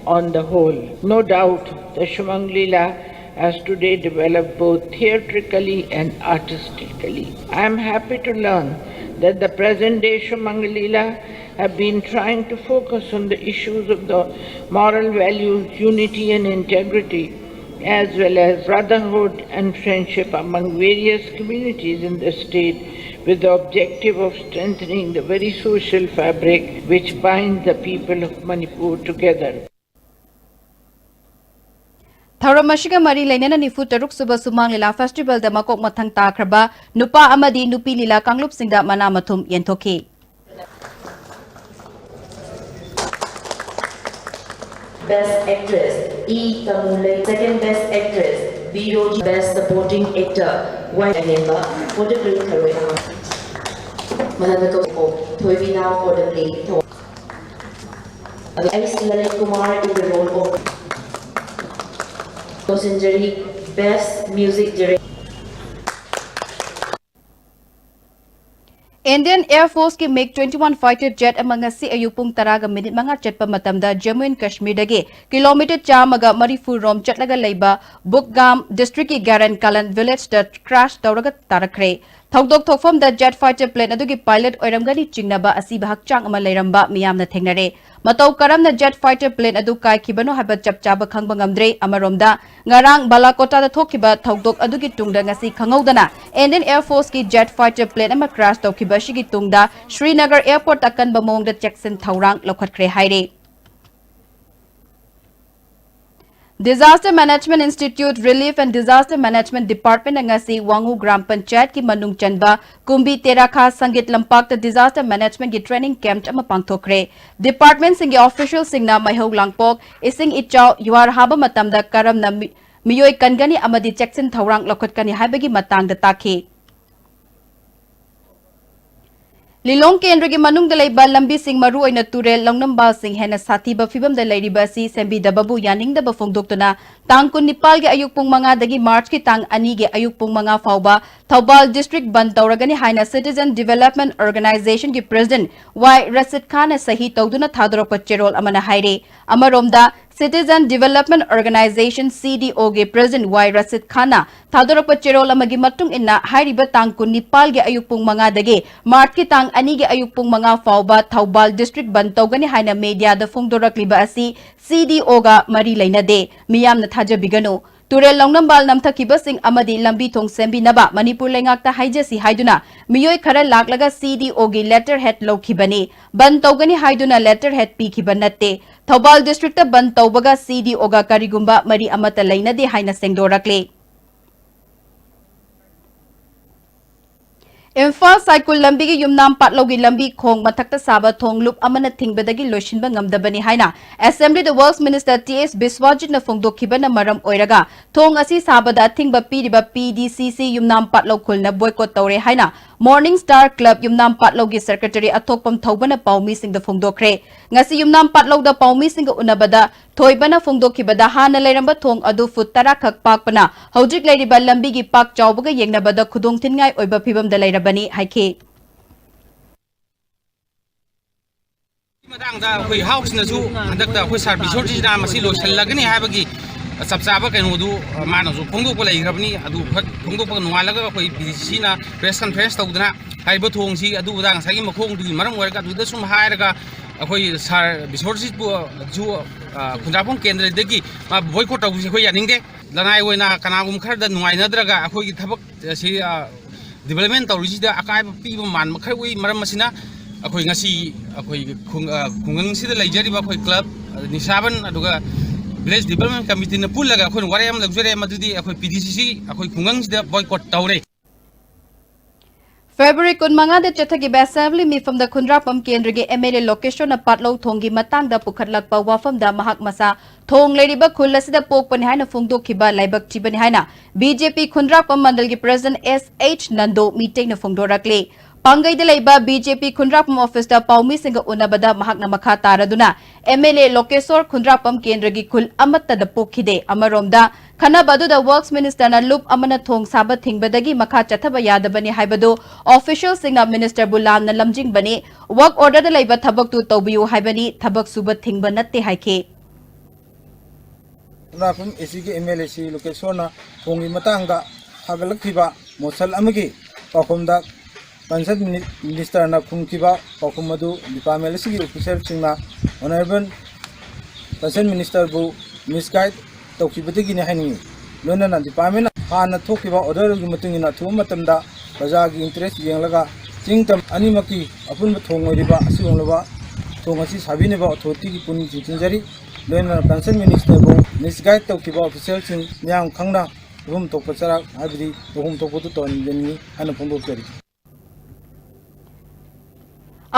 on the whole. No doubt, the Shumang Lila has today developed both theatrically and artistically. I am happy to learn that the present day Shumang Lila have been trying to focus on the issues of the moral values, unity and integrity, as well as brotherhood and friendship among various communities in the state, with the objective of strengthening the very social fabric which binds the people of Manipur together. ꯊꯧꯔꯝ ꯑꯁꯤꯒ ꯃꯔꯤ ꯂꯩꯅꯅ ꯅꯤꯐꯨ ꯇꯔꯨꯛ ꯁꯨꯕ ꯁꯨꯃꯥꯡ ꯂꯤꯂꯥ ꯐꯦꯁꯇꯤꯚꯦꯜꯗ ꯃꯀꯣꯛ ꯃꯊꯪ ꯇꯥꯈ꯭ꯔꯕ ꯅꯨꯄꯥ ꯑꯃꯗꯤ ꯅꯨꯄꯤ ꯂꯤꯂꯥ ꯀꯥꯡꯂꯨꯞꯁꯤꯡꯗ ꯃꯅꯥ ꯃꯊꯨꯝ ꯌꯦꯟꯊꯣꯛꯈꯤ꯫ Best Actress, E. Tamulai. Second Best Actress, B. Roji. Best Supporting Actor, Y. Anemba, for the play Tharoi Ama. Mananda Koko, Thoibina, for the play Tho. Ace Lalit Kumar in the role of Tosinjari, Best Music Director. Indian Air Force ꯀꯤ MiG twenty one fighter jet ꯑꯃ ꯉꯁꯤ ꯑꯌꯨꯛ ꯄꯨꯡ ꯇꯔꯥꯒ minute ꯃꯉꯥ ꯆꯠꯄ ꯃꯇꯝꯗ Jammu and ꯀꯥꯁꯃꯤꯔꯗꯒꯤ kilometre ꯆꯥꯝꯃꯒ ꯃꯔꯤꯐꯨ ꯔꯣꯝ ꯆꯠꯂꯒ ꯂꯩꯕ ꯕꯨꯗꯒꯥꯝ ꯗꯤꯁꯇ꯭ꯔꯤꯛꯀꯤ ꯒ꯭ꯌꯥꯔꯦꯟ ꯀꯥꯂꯟ ꯚꯤꯂꯦꯖꯇ ꯀ꯭ꯔꯥꯁ ꯇꯧꯔꯒ ꯇꯥꯔꯛꯈ꯭ꯔꯦ꯫ ꯊꯧꯗꯣꯛ ꯊꯣꯛꯐꯝꯗ ꯖꯦꯠ ꯐꯥꯏꯇꯔ ꯄ꯭ꯂꯦꯟ ꯑꯗꯨꯒꯤ ꯄꯥꯏꯂꯠ ꯑꯣꯏꯔꯝꯒꯅꯤ ꯆꯤꯡꯅꯕ ꯑꯁꯤꯕ ꯍꯛꯆꯥꯡ ꯑꯃ ꯂꯩꯔꯝꯕ ꯃꯤꯌꯥꯝꯅ ꯊꯦꯡꯅꯔꯦ꯫ ꯃꯇꯧ ꯀꯔꯝꯅ ꯖꯦꯠ ꯐꯥꯏꯇꯔ ꯄ꯭ꯂꯦꯟ ꯑꯗꯨ ꯀꯥꯏꯈꯤꯕꯅꯣ ꯍꯥꯏꯕ ꯆꯞ ꯆꯥꯕ ꯈꯪꯕ ꯉꯝꯗ꯭ꯔꯦ꯫ ꯑꯃꯔꯣꯝꯗ, ꯉꯔꯥꯡ ꯕꯥꯂꯥꯀꯣꯇꯥꯗ ꯊꯣꯛꯈꯤꯕ ꯊꯧꯗꯣꯛ ꯑꯗꯨꯒꯤ ꯇꯨꯡꯗ ꯉꯁꯤ ꯈꯪꯍꯧꯗꯅ ꯏꯟꯗꯤꯌꯟ ꯑꯦꯌꯔ ꯐꯣꯔꯁꯀꯤ ꯖꯦꯠ ꯐꯥꯏꯇꯔ ꯄ꯭ꯂꯦꯟ ꯑꯃ ꯀ꯭ꯔꯥꯁ ꯇꯧꯈꯤꯕ ꯑꯁꯤꯒꯤ ꯇꯨꯡꯗ ꯁ꯭ꯔꯤꯅꯒꯔ ꯑꯦꯌꯔꯄꯣꯔꯠꯇ ꯑꯀꯟꯕ ꯃꯑꯣꯡꯗ ꯆꯦꯛꯁꯤꯟ ꯊꯧꯔꯥꯡ ꯂꯧꯈꯠꯈ꯭ꯔꯦ ꯍꯥꯏꯔꯤ꯫ Disaster Management Institute, Relief and Disaster Management Department ꯅ ꯉꯁꯤ ꯋꯥꯉꯨ ꯒ꯭ꯔꯥꯝ ꯄꯟꯆꯥꯌꯠꯀꯤ ꯃꯅꯨꯡ ꯆꯟꯕ ꯀꯨꯝꯕꯤ ꯇꯦꯔꯥꯈꯥ ꯁꯪꯒꯤꯠ ꯂꯝꯄꯥꯛꯇ disaster management ꯀꯤ training camp ꯑꯃ ꯄꯥꯡꯊꯣꯛꯈ꯭ꯔꯦ꯫ Department ꯁꯤꯡꯒꯤ official ꯁꯤꯡꯅ ꯃꯩꯍꯧ ꯂꯥꯡꯄꯣꯛ, ꯏꯁꯤꯡ ꯏꯆꯥꯎ, ꯌꯨꯍꯥꯔ ꯍꯥꯕ ꯃꯇꯝꯗ ꯀꯔꯝꯅ ꯃꯤ-, ꯃꯤꯑꯣꯏ ꯀꯟꯒꯅꯤ ꯑꯃꯗꯤ ꯆꯦꯛꯁꯤꯟ ꯊꯧꯔꯥꯡ ꯂꯧꯈꯠꯀꯅꯤ ꯍꯥꯏꯕꯒꯤ ꯃꯇꯥꯡꯗ ꯇꯥꯛꯈꯤ꯫ ꯂꯤꯂꯣꯡ ꯀꯦꯟꯗ꯭ꯔꯒꯤ ꯃꯅꯨꯡꯗ ꯂꯩꯕ ꯂꯝꯕꯤꯁꯤꯡ, ꯃꯔꯨꯑꯣꯏꯅ ꯇꯨꯔꯦꯜ, ꯂꯧꯅꯝꯕꯥꯜꯁꯤꯡ ꯍꯦꯟꯅ ꯁꯥꯊꯤꯕ ꯐꯤꯚꯝꯗ ꯂꯩꯔꯤꯕ ꯑꯁꯤ ꯁꯦꯝꯕꯤꯗꯕꯕꯨ ꯌꯥꯅꯤꯡꯗꯕ ꯐꯣꯡꯗꯣꯛꯇꯨꯅ ꯇꯥꯡ ꯀꯨꯟꯅꯤꯄꯥꯜꯒꯤ ꯑꯌꯨꯛ ꯄꯨꯡ ꯃꯉꯥꯗꯒꯤ ꯃꯥꯔꯆꯀꯤ ꯇꯥꯡ ꯑꯅꯤꯒꯤ ꯑꯌꯨꯛ ꯄꯨꯡ ꯃꯉꯥ ꯐꯥꯎꯕ ꯊꯧꯕꯥꯜ district ꯕꯟꯗ ꯇꯧꯔꯒꯅꯤ ꯍꯥꯏꯅ Citizen Development Organization ꯒꯤ president ꯋꯥꯏ ꯔꯁꯤꯗ ꯈꯥꯟꯅ ꯁꯍꯤ ꯇꯧꯗꯨꯅ ꯊꯥꯗꯣꯔꯛꯄ ꯆꯦꯔꯣꯜ ꯑꯃꯅ ꯍꯥꯏꯔꯤ꯫ ꯑꯃꯔꯣꯝꯗ, Citizen Development Organization, C D O ꯒꯤ President Y ꯔꯁꯤꯗ ꯈꯥꯟꯅ ꯊꯥꯗꯣꯔꯛꯄ ꯆꯦꯔꯣꯜ ꯑꯃꯒꯤ ꯃꯇꯨꯡ ꯏꯟꯅ, ꯍꯥꯏꯔꯤꯕ ꯇꯥꯡ ꯀꯨꯟꯅꯤꯄꯥꯜꯒꯤ ꯑꯌꯨꯛ ꯄꯨꯡ ꯃꯉꯥꯗꯒꯤ ꯃꯥꯔꯆꯀꯤ ꯇꯥꯡ ꯑꯅꯤꯒꯤ ꯑꯌꯨꯛ ꯄꯨꯡ ꯃꯉꯥ ꯐꯥꯎꯕ ꯊꯧꯕꯥꯜ district ꯕꯟꯗ ꯇꯧꯒꯅꯤ ꯍꯥꯏꯅ mediaꯗ ꯐꯣꯡꯗꯣꯔꯛꯂꯤꯕ ꯑꯁꯤ C D O ꯒ ꯃꯔꯤ ꯂꯩꯅꯗꯦ꯫ ꯃꯤꯌꯥꯝꯅ ꯊꯥꯖꯕꯤꯒꯅꯨ꯫ ꯇꯨꯔꯦꯜ ꯂꯧꯅꯝꯕꯥꯜ ꯅꯝꯊꯈꯤꯕꯁꯤꯡ ꯑꯃꯗꯤ ꯂꯝꯕꯤ ꯊꯣꯡ ꯁꯦꯝꯕꯤꯅꯕ ꯃꯅꯤꯄꯨꯔ ꯂꯩꯉꯥꯛꯇ ꯍꯥꯏꯖꯁꯤ ꯍꯥꯏꯗꯨꯅ ꯃꯤꯑꯣꯏ ꯈꯔ ꯂꯥꯛꯂꯒ C D O ꯒꯤ letterhead ꯂꯧꯈꯤꯕꯅꯤ꯫ ꯕꯟꯗ ꯇꯧꯒꯅꯤ ꯍꯥꯏꯗꯨꯅ letterhead ꯄꯤꯈꯤꯕ ꯅꯠꯇꯦ꯫ ꯊꯧꯕꯥꯜ districtꯇ ꯕꯟꯗ ꯇꯧꯕꯒ C D O ꯒ ꯀꯔꯤꯒꯨꯝꯕ ꯃꯔꯤ ꯑꯃꯠꯇ ꯂꯩꯅꯗꯦ ꯍꯥꯏꯅ ꯁꯦꯡꯗꯣꯔꯛꯂꯤ꯫ ꯏꯝꯐꯥꯜ ꯁꯥꯏꯀꯨꯜ ꯂꯝꯕꯤꯒꯤ ꯌꯨꯝꯅꯥꯝ ꯄꯥꯠꯂꯧꯒꯤ ꯂꯝꯕꯤ ꯈꯣꯡ ꯃꯊꯛꯇ ꯁꯥꯕ ꯊꯣꯡ ꯂꯨꯞ ꯑꯃꯅ ꯊꯤꯡꯕꯗꯒꯤ ꯂꯣꯏꯁꯤꯟꯕ ꯉꯝꯗꯕꯅꯤ ꯍꯥꯏꯅ Assemblyꯗ Works Minister T S ꯕꯤꯁ꯭ꯋꯥꯖꯤꯠꯅ ꯐꯣꯡꯗꯣꯛꯈꯤꯕꯅ ꯃꯔꯝ ꯑꯣꯏꯔꯒ ꯊꯣꯡ ꯑꯁꯤ ꯁꯥꯕꯗ ꯑꯊꯤꯡꯕ ꯄꯤꯔꯤꯕ P D C C ꯌꯨꯝꯅꯥꯝ ꯄꯥꯠꯂꯧ ꯈꯨꯜꯅ boycott ꯇꯧꯔꯦ ꯍꯥꯏꯅ Morning Star Club ꯌꯨꯝꯅꯥꯝ ꯄꯥꯠꯂꯧꯒꯤ Secretary ꯑꯊꯣꯛꯄꯝ ꯊꯧꯕꯅ ꯄꯥꯎꯃꯤꯁꯤꯡꯗ ꯐꯣꯡꯗꯣꯛꯈ꯭ꯔꯦ꯫ ꯉꯁꯤ ꯌꯨꯝꯅꯥꯝ ꯄꯥꯠꯂꯧꯗ ꯄꯥꯎꯃꯤꯁꯤꯡꯒ ꯎꯅꯕꯗ ꯊꯣꯏꯕꯅ ꯐꯣꯡꯗꯣꯛꯈꯤꯕꯗ ꯍꯥꯟꯅ ꯂꯩꯔꯝꯕ ꯊꯣꯡ ꯑꯗꯨ ꯐꯨꯠ ꯇꯔꯥ ꯈꯛ ꯄꯥꯛꯄꯅ ꯍꯧꯖꯤꯛ ꯂꯩꯔꯤꯕ ꯂꯝꯕꯤꯒꯤ ꯄꯥꯛ ꯆꯥꯎꯕꯒ ꯌꯦꯡꯅꯕꯗ ꯈꯨꯗꯣꯡꯊꯤꯅꯤꯡꯉꯥꯏ ꯑꯣꯏꯕ ꯐꯤꯕꯝꯗ ꯂꯩꯔꯕꯅꯤ ꯍꯥꯏꯈꯤ꯫ ꯃꯇꯥꯡꯗ ꯑꯩꯈꯣꯏ ꯍꯥꯎꯁꯅꯁꯨ ꯍꯟꯗꯛꯇ ꯑꯩꯈꯣꯏ ꯁꯥꯔ ꯕꯤꯁꯣꯔꯖꯤꯠꯅ ꯃꯁꯤ ꯂꯣꯏꯁꯤꯜꯂꯒꯅꯤ ꯍꯥꯏꯕꯒꯤ ꯆꯞ ꯆꯥꯕ ꯀꯩꯅꯣꯗꯨ ꯃꯥꯅꯁꯨ ꯐꯣꯡꯗꯣꯛꯄ ꯂꯩꯈ꯭ꯔꯕꯅꯤ꯫ ꯑꯗꯨ ꯐꯣꯡꯗꯣꯛꯄꯒ ꯅꯣꯡꯉꯥꯜꯂꯒ ꯑꯩꯈꯣꯏ P D C Cꯅ press conference ꯇꯧꯗꯅ ꯍꯥꯏꯔꯤꯕ ꯊꯣꯡꯁꯤ ꯑꯗꯨ ꯑꯗꯥ ꯉꯁꯥꯏꯒꯤ ꯃꯈꯣꯡꯗꯨꯒꯤ ꯃꯔꯝ ꯑꯣꯏꯔꯒ ꯑꯗꯨꯗ ꯁꯨꯝ ꯍꯥꯏꯔꯒ ꯑꯩꯈꯣꯏ ꯁꯥꯔ ꯕꯤꯁꯣꯔꯖꯤꯠꯄꯨꯁꯨ, ꯑ, ꯈꯨꯟꯗ꯭ꯔꯥꯛꯄꯝ ꯀꯦꯟꯗ꯭ꯔꯗꯒꯤ ꯃꯥ boycott ꯇꯧꯕꯁꯤ ꯑꯩꯈꯣꯏ ꯌꯥꯅꯤꯡꯗꯦ꯫ ꯂꯅꯥꯏ ꯑꯣꯏꯅ ꯀꯅꯥꯒꯨꯝꯕ ꯈꯔꯗ ꯅꯨꯡꯉꯥꯏꯅꯗ꯭ꯔꯒ ꯑꯩꯈꯣꯏꯒꯤ ꯊꯕꯛ ꯑꯁꯤ, ꯑ, development ꯇꯧꯔꯤꯁꯤꯗ ꯑꯀꯥꯏꯕ ꯄꯤꯕ ꯃꯥꯟꯕ ꯈꯔ ꯎꯏ꯫ ꯃꯔꯝ ꯑꯁꯤꯅ ꯑꯩꯈꯣꯏ ꯉꯁꯤ ꯑꯩꯈꯣꯏ ꯈꯨꯡ-, ꯑ, ꯈꯨꯡꯒꯪꯁꯤꯗ ꯂꯩꯖꯔꯤꯕ ꯑꯩꯈꯣꯏ club, ꯑ, ꯅꯤꯁꯥꯕꯟ, ꯑꯗꯨꯒ village development committeeꯅ ꯄꯨꯜꯂꯒ ꯑꯩꯈꯣꯏꯅ ꯋꯥꯔꯦꯞ ꯑꯃ ꯂꯧꯖꯔꯦ, ꯃꯗꯨꯗꯤ ꯑꯩꯈꯣꯏ P D C C ꯑꯩꯈꯣꯏ ꯈꯨꯡꯒꯪꯁꯤꯗ boycott ꯇꯧꯔꯦ꯫ February ꯀꯨꯟꯃꯉꯥꯗ ꯆꯠꯊꯈꯤꯕ Assembly ꯃꯤꯐꯝꯗ ꯈꯨꯟꯗ꯭ꯔꯥꯛꯄꯝ ꯀꯦꯟꯗ꯭ꯔꯒꯤ M L A ꯂꯣꯀꯦꯁꯣꯔꯅ ꯄꯥꯠꯂꯧ ꯊꯣꯡꯒꯤ ꯃꯇꯥꯡꯗ ꯄꯨꯈꯠꯂꯛꯄ ꯋꯥꯐꯝꯗ ꯃꯍꯥꯛ ꯃꯁꯥ ꯊꯣꯡ ꯂꯩꯔꯤꯕ ꯈꯨꯜ ꯑꯁꯤꯗ ꯄꯣꯛꯄꯅꯤ ꯍꯥꯏꯅ ꯐꯣꯡꯗꯣꯛꯈꯤꯕ ꯂꯥꯏꯕꯛ ꯊꯤꯕꯅꯤ ꯍꯥꯏꯅ B J P ꯈꯨꯟꯗ꯭ꯔꯥꯛꯄꯝ ꯃꯟꯗꯜꯒꯤ President S H ꯅꯟꯗꯣ ꯃꯤꯇꯩꯅ ꯐꯣꯡꯗꯣꯔꯛꯂꯤ꯫ ꯄꯥꯡꯒꯩꯗ ꯂꯩꯕ B J P ꯈꯨꯟꯗ꯭ꯔꯥꯛꯄꯝ officeꯇ ꯄꯥꯎꯃꯤꯁꯤꯡꯒ ꯎꯅꯕꯗ ꯃꯍꯥꯛꯅ ꯃꯈꯥ ꯇꯥꯔꯗꯨꯅ M L A ꯂꯣꯀꯦꯁꯣꯔ ꯈꯨꯟꯗ꯭ꯔꯥꯛꯄꯝ ꯀꯦꯟꯗ꯭ꯔꯒꯤ ꯈꯨꯜ ꯑꯃꯠꯇꯗ ꯄꯣꯛꯈꯤꯗꯦ꯫ ꯑꯃꯔꯣꯝꯗ, ꯈꯟꯅꯕ ꯑꯗꯨꯗ Works Ministerꯅ ꯂꯨꯞ ꯑꯃꯅ ꯊꯣꯡ ꯁꯥꯕ ꯊꯤꯡꯕꯗꯒꯤ ꯃꯈꯥ ꯆꯠꯊꯕ ꯌꯥꯗꯕꯅꯤ ꯍꯥꯏꯕꯗꯨ officialꯁꯤꯡꯅ ministerꯕꯨ ꯂꯥꯟꯅ ꯂꯝꯖꯤꯡꯕꯅꯤ, work orderꯗ ꯂꯩꯕ ꯊꯕꯛꯇꯨ ꯇꯧꯕꯤꯌꯨ ꯍꯥꯏꯕꯅꯤ, ꯊꯕꯛ ꯁꯨꯕ ꯊꯤꯡꯕ ꯅꯠꯇꯦ ꯍꯥꯏꯈꯤ꯫ ꯈꯨꯟꯗ꯭ꯔꯥꯛꯄꯝ ꯑꯦ ꯁꯤꯒꯤ ꯑꯦꯝ ꯑꯦꯜ ꯑꯦ ꯁꯤ ꯂꯣꯀꯦꯁꯣꯔꯅ ꯊꯣꯡꯒꯤ ꯃꯇꯥꯡꯗ ꯊꯥꯒꯠꯂꯛꯈꯤꯕ ꯃꯣꯁꯟ ꯑꯃꯒꯤ ꯄꯥꯎꯈꯨꯝꯗ ꯀꯟꯁꯔꯟ ꯃꯤꯅꯤ-, ꯃꯤꯅꯤꯁꯇꯔꯅ ꯈꯨꯝꯈꯤꯕ ꯄꯥꯎꯈꯨꯝ ꯑꯗꯨ ꯗꯤꯄꯥꯔꯠꯃꯦꯟ ꯑꯁꯤꯒꯤ ꯑꯣꯐꯤꯁꯤꯌꯦꯜꯁꯤꯡꯅ ꯑꯣꯅꯔꯦꯕꯜ ꯀꯟꯁꯔꯟ ꯃꯤꯅꯤꯁꯇꯔꯕꯨ ꯃꯤꯁꯒꯥꯏꯗ ꯇꯧꯈꯤꯕꯗꯒꯤꯅꯤ ꯍꯥꯏꯅꯤꯡꯏ꯫ ꯂꯣꯏꯅꯅ ꯗꯤꯄꯥꯔꯠꯃꯦꯟꯅ ꯍꯥꯟꯅ ꯊꯣꯛꯈꯤꯕ ꯑꯣꯔꯗꯔ ꯑꯗꯨꯒꯤ ꯃꯇꯨꯡ ꯏꯟꯅ ꯑꯊꯨꯕ ꯃꯇꯝꯗ ꯄ꯭ꯔꯖꯥꯒꯤ ꯏꯟꯇꯔꯦꯁ ꯌꯦꯡꯂꯒ ꯆꯤꯡ ꯇꯝ ꯑꯅꯤꯃꯛꯀꯤ ꯑꯄꯨꯟꯕ ꯊꯣꯡ ꯑꯣꯏꯔꯤꯕ ꯑꯁꯤꯒꯨꯝꯂꯕ ꯊꯣꯡ ꯑꯁꯤ ꯁꯥꯕꯤꯅꯕ ꯑꯣꯊꯣꯔꯤꯇꯤꯒꯤ ꯄꯨꯛꯅꯤꯡ ꯆꯤꯡꯁꯤꯟꯖꯔꯤ꯫ ꯂꯣꯏꯅꯅ ꯀꯟꯁꯔꯟ ꯃꯤꯅꯤꯁꯇꯔꯕꯨ ꯃꯤꯁꯒꯥꯏꯗ ꯇꯧꯈꯤꯕ ꯑꯣꯐꯤꯁꯤꯌꯦꯜꯁꯤꯡ ꯃꯤꯌꯥꯝ ꯈꯪꯅ ꯇꯧꯐꯝ ꯊꯣꯛꯄ ꯆꯔꯥꯛ ꯍꯥꯏꯕꯗꯤ ꯇꯧꯐꯝ ꯊꯣꯛꯄꯗꯨ ꯇꯧꯍꯟꯕꯤꯒꯅꯤ ꯍꯥꯏꯅ ꯐꯣꯡꯗꯣꯛꯆꯔꯤ꯫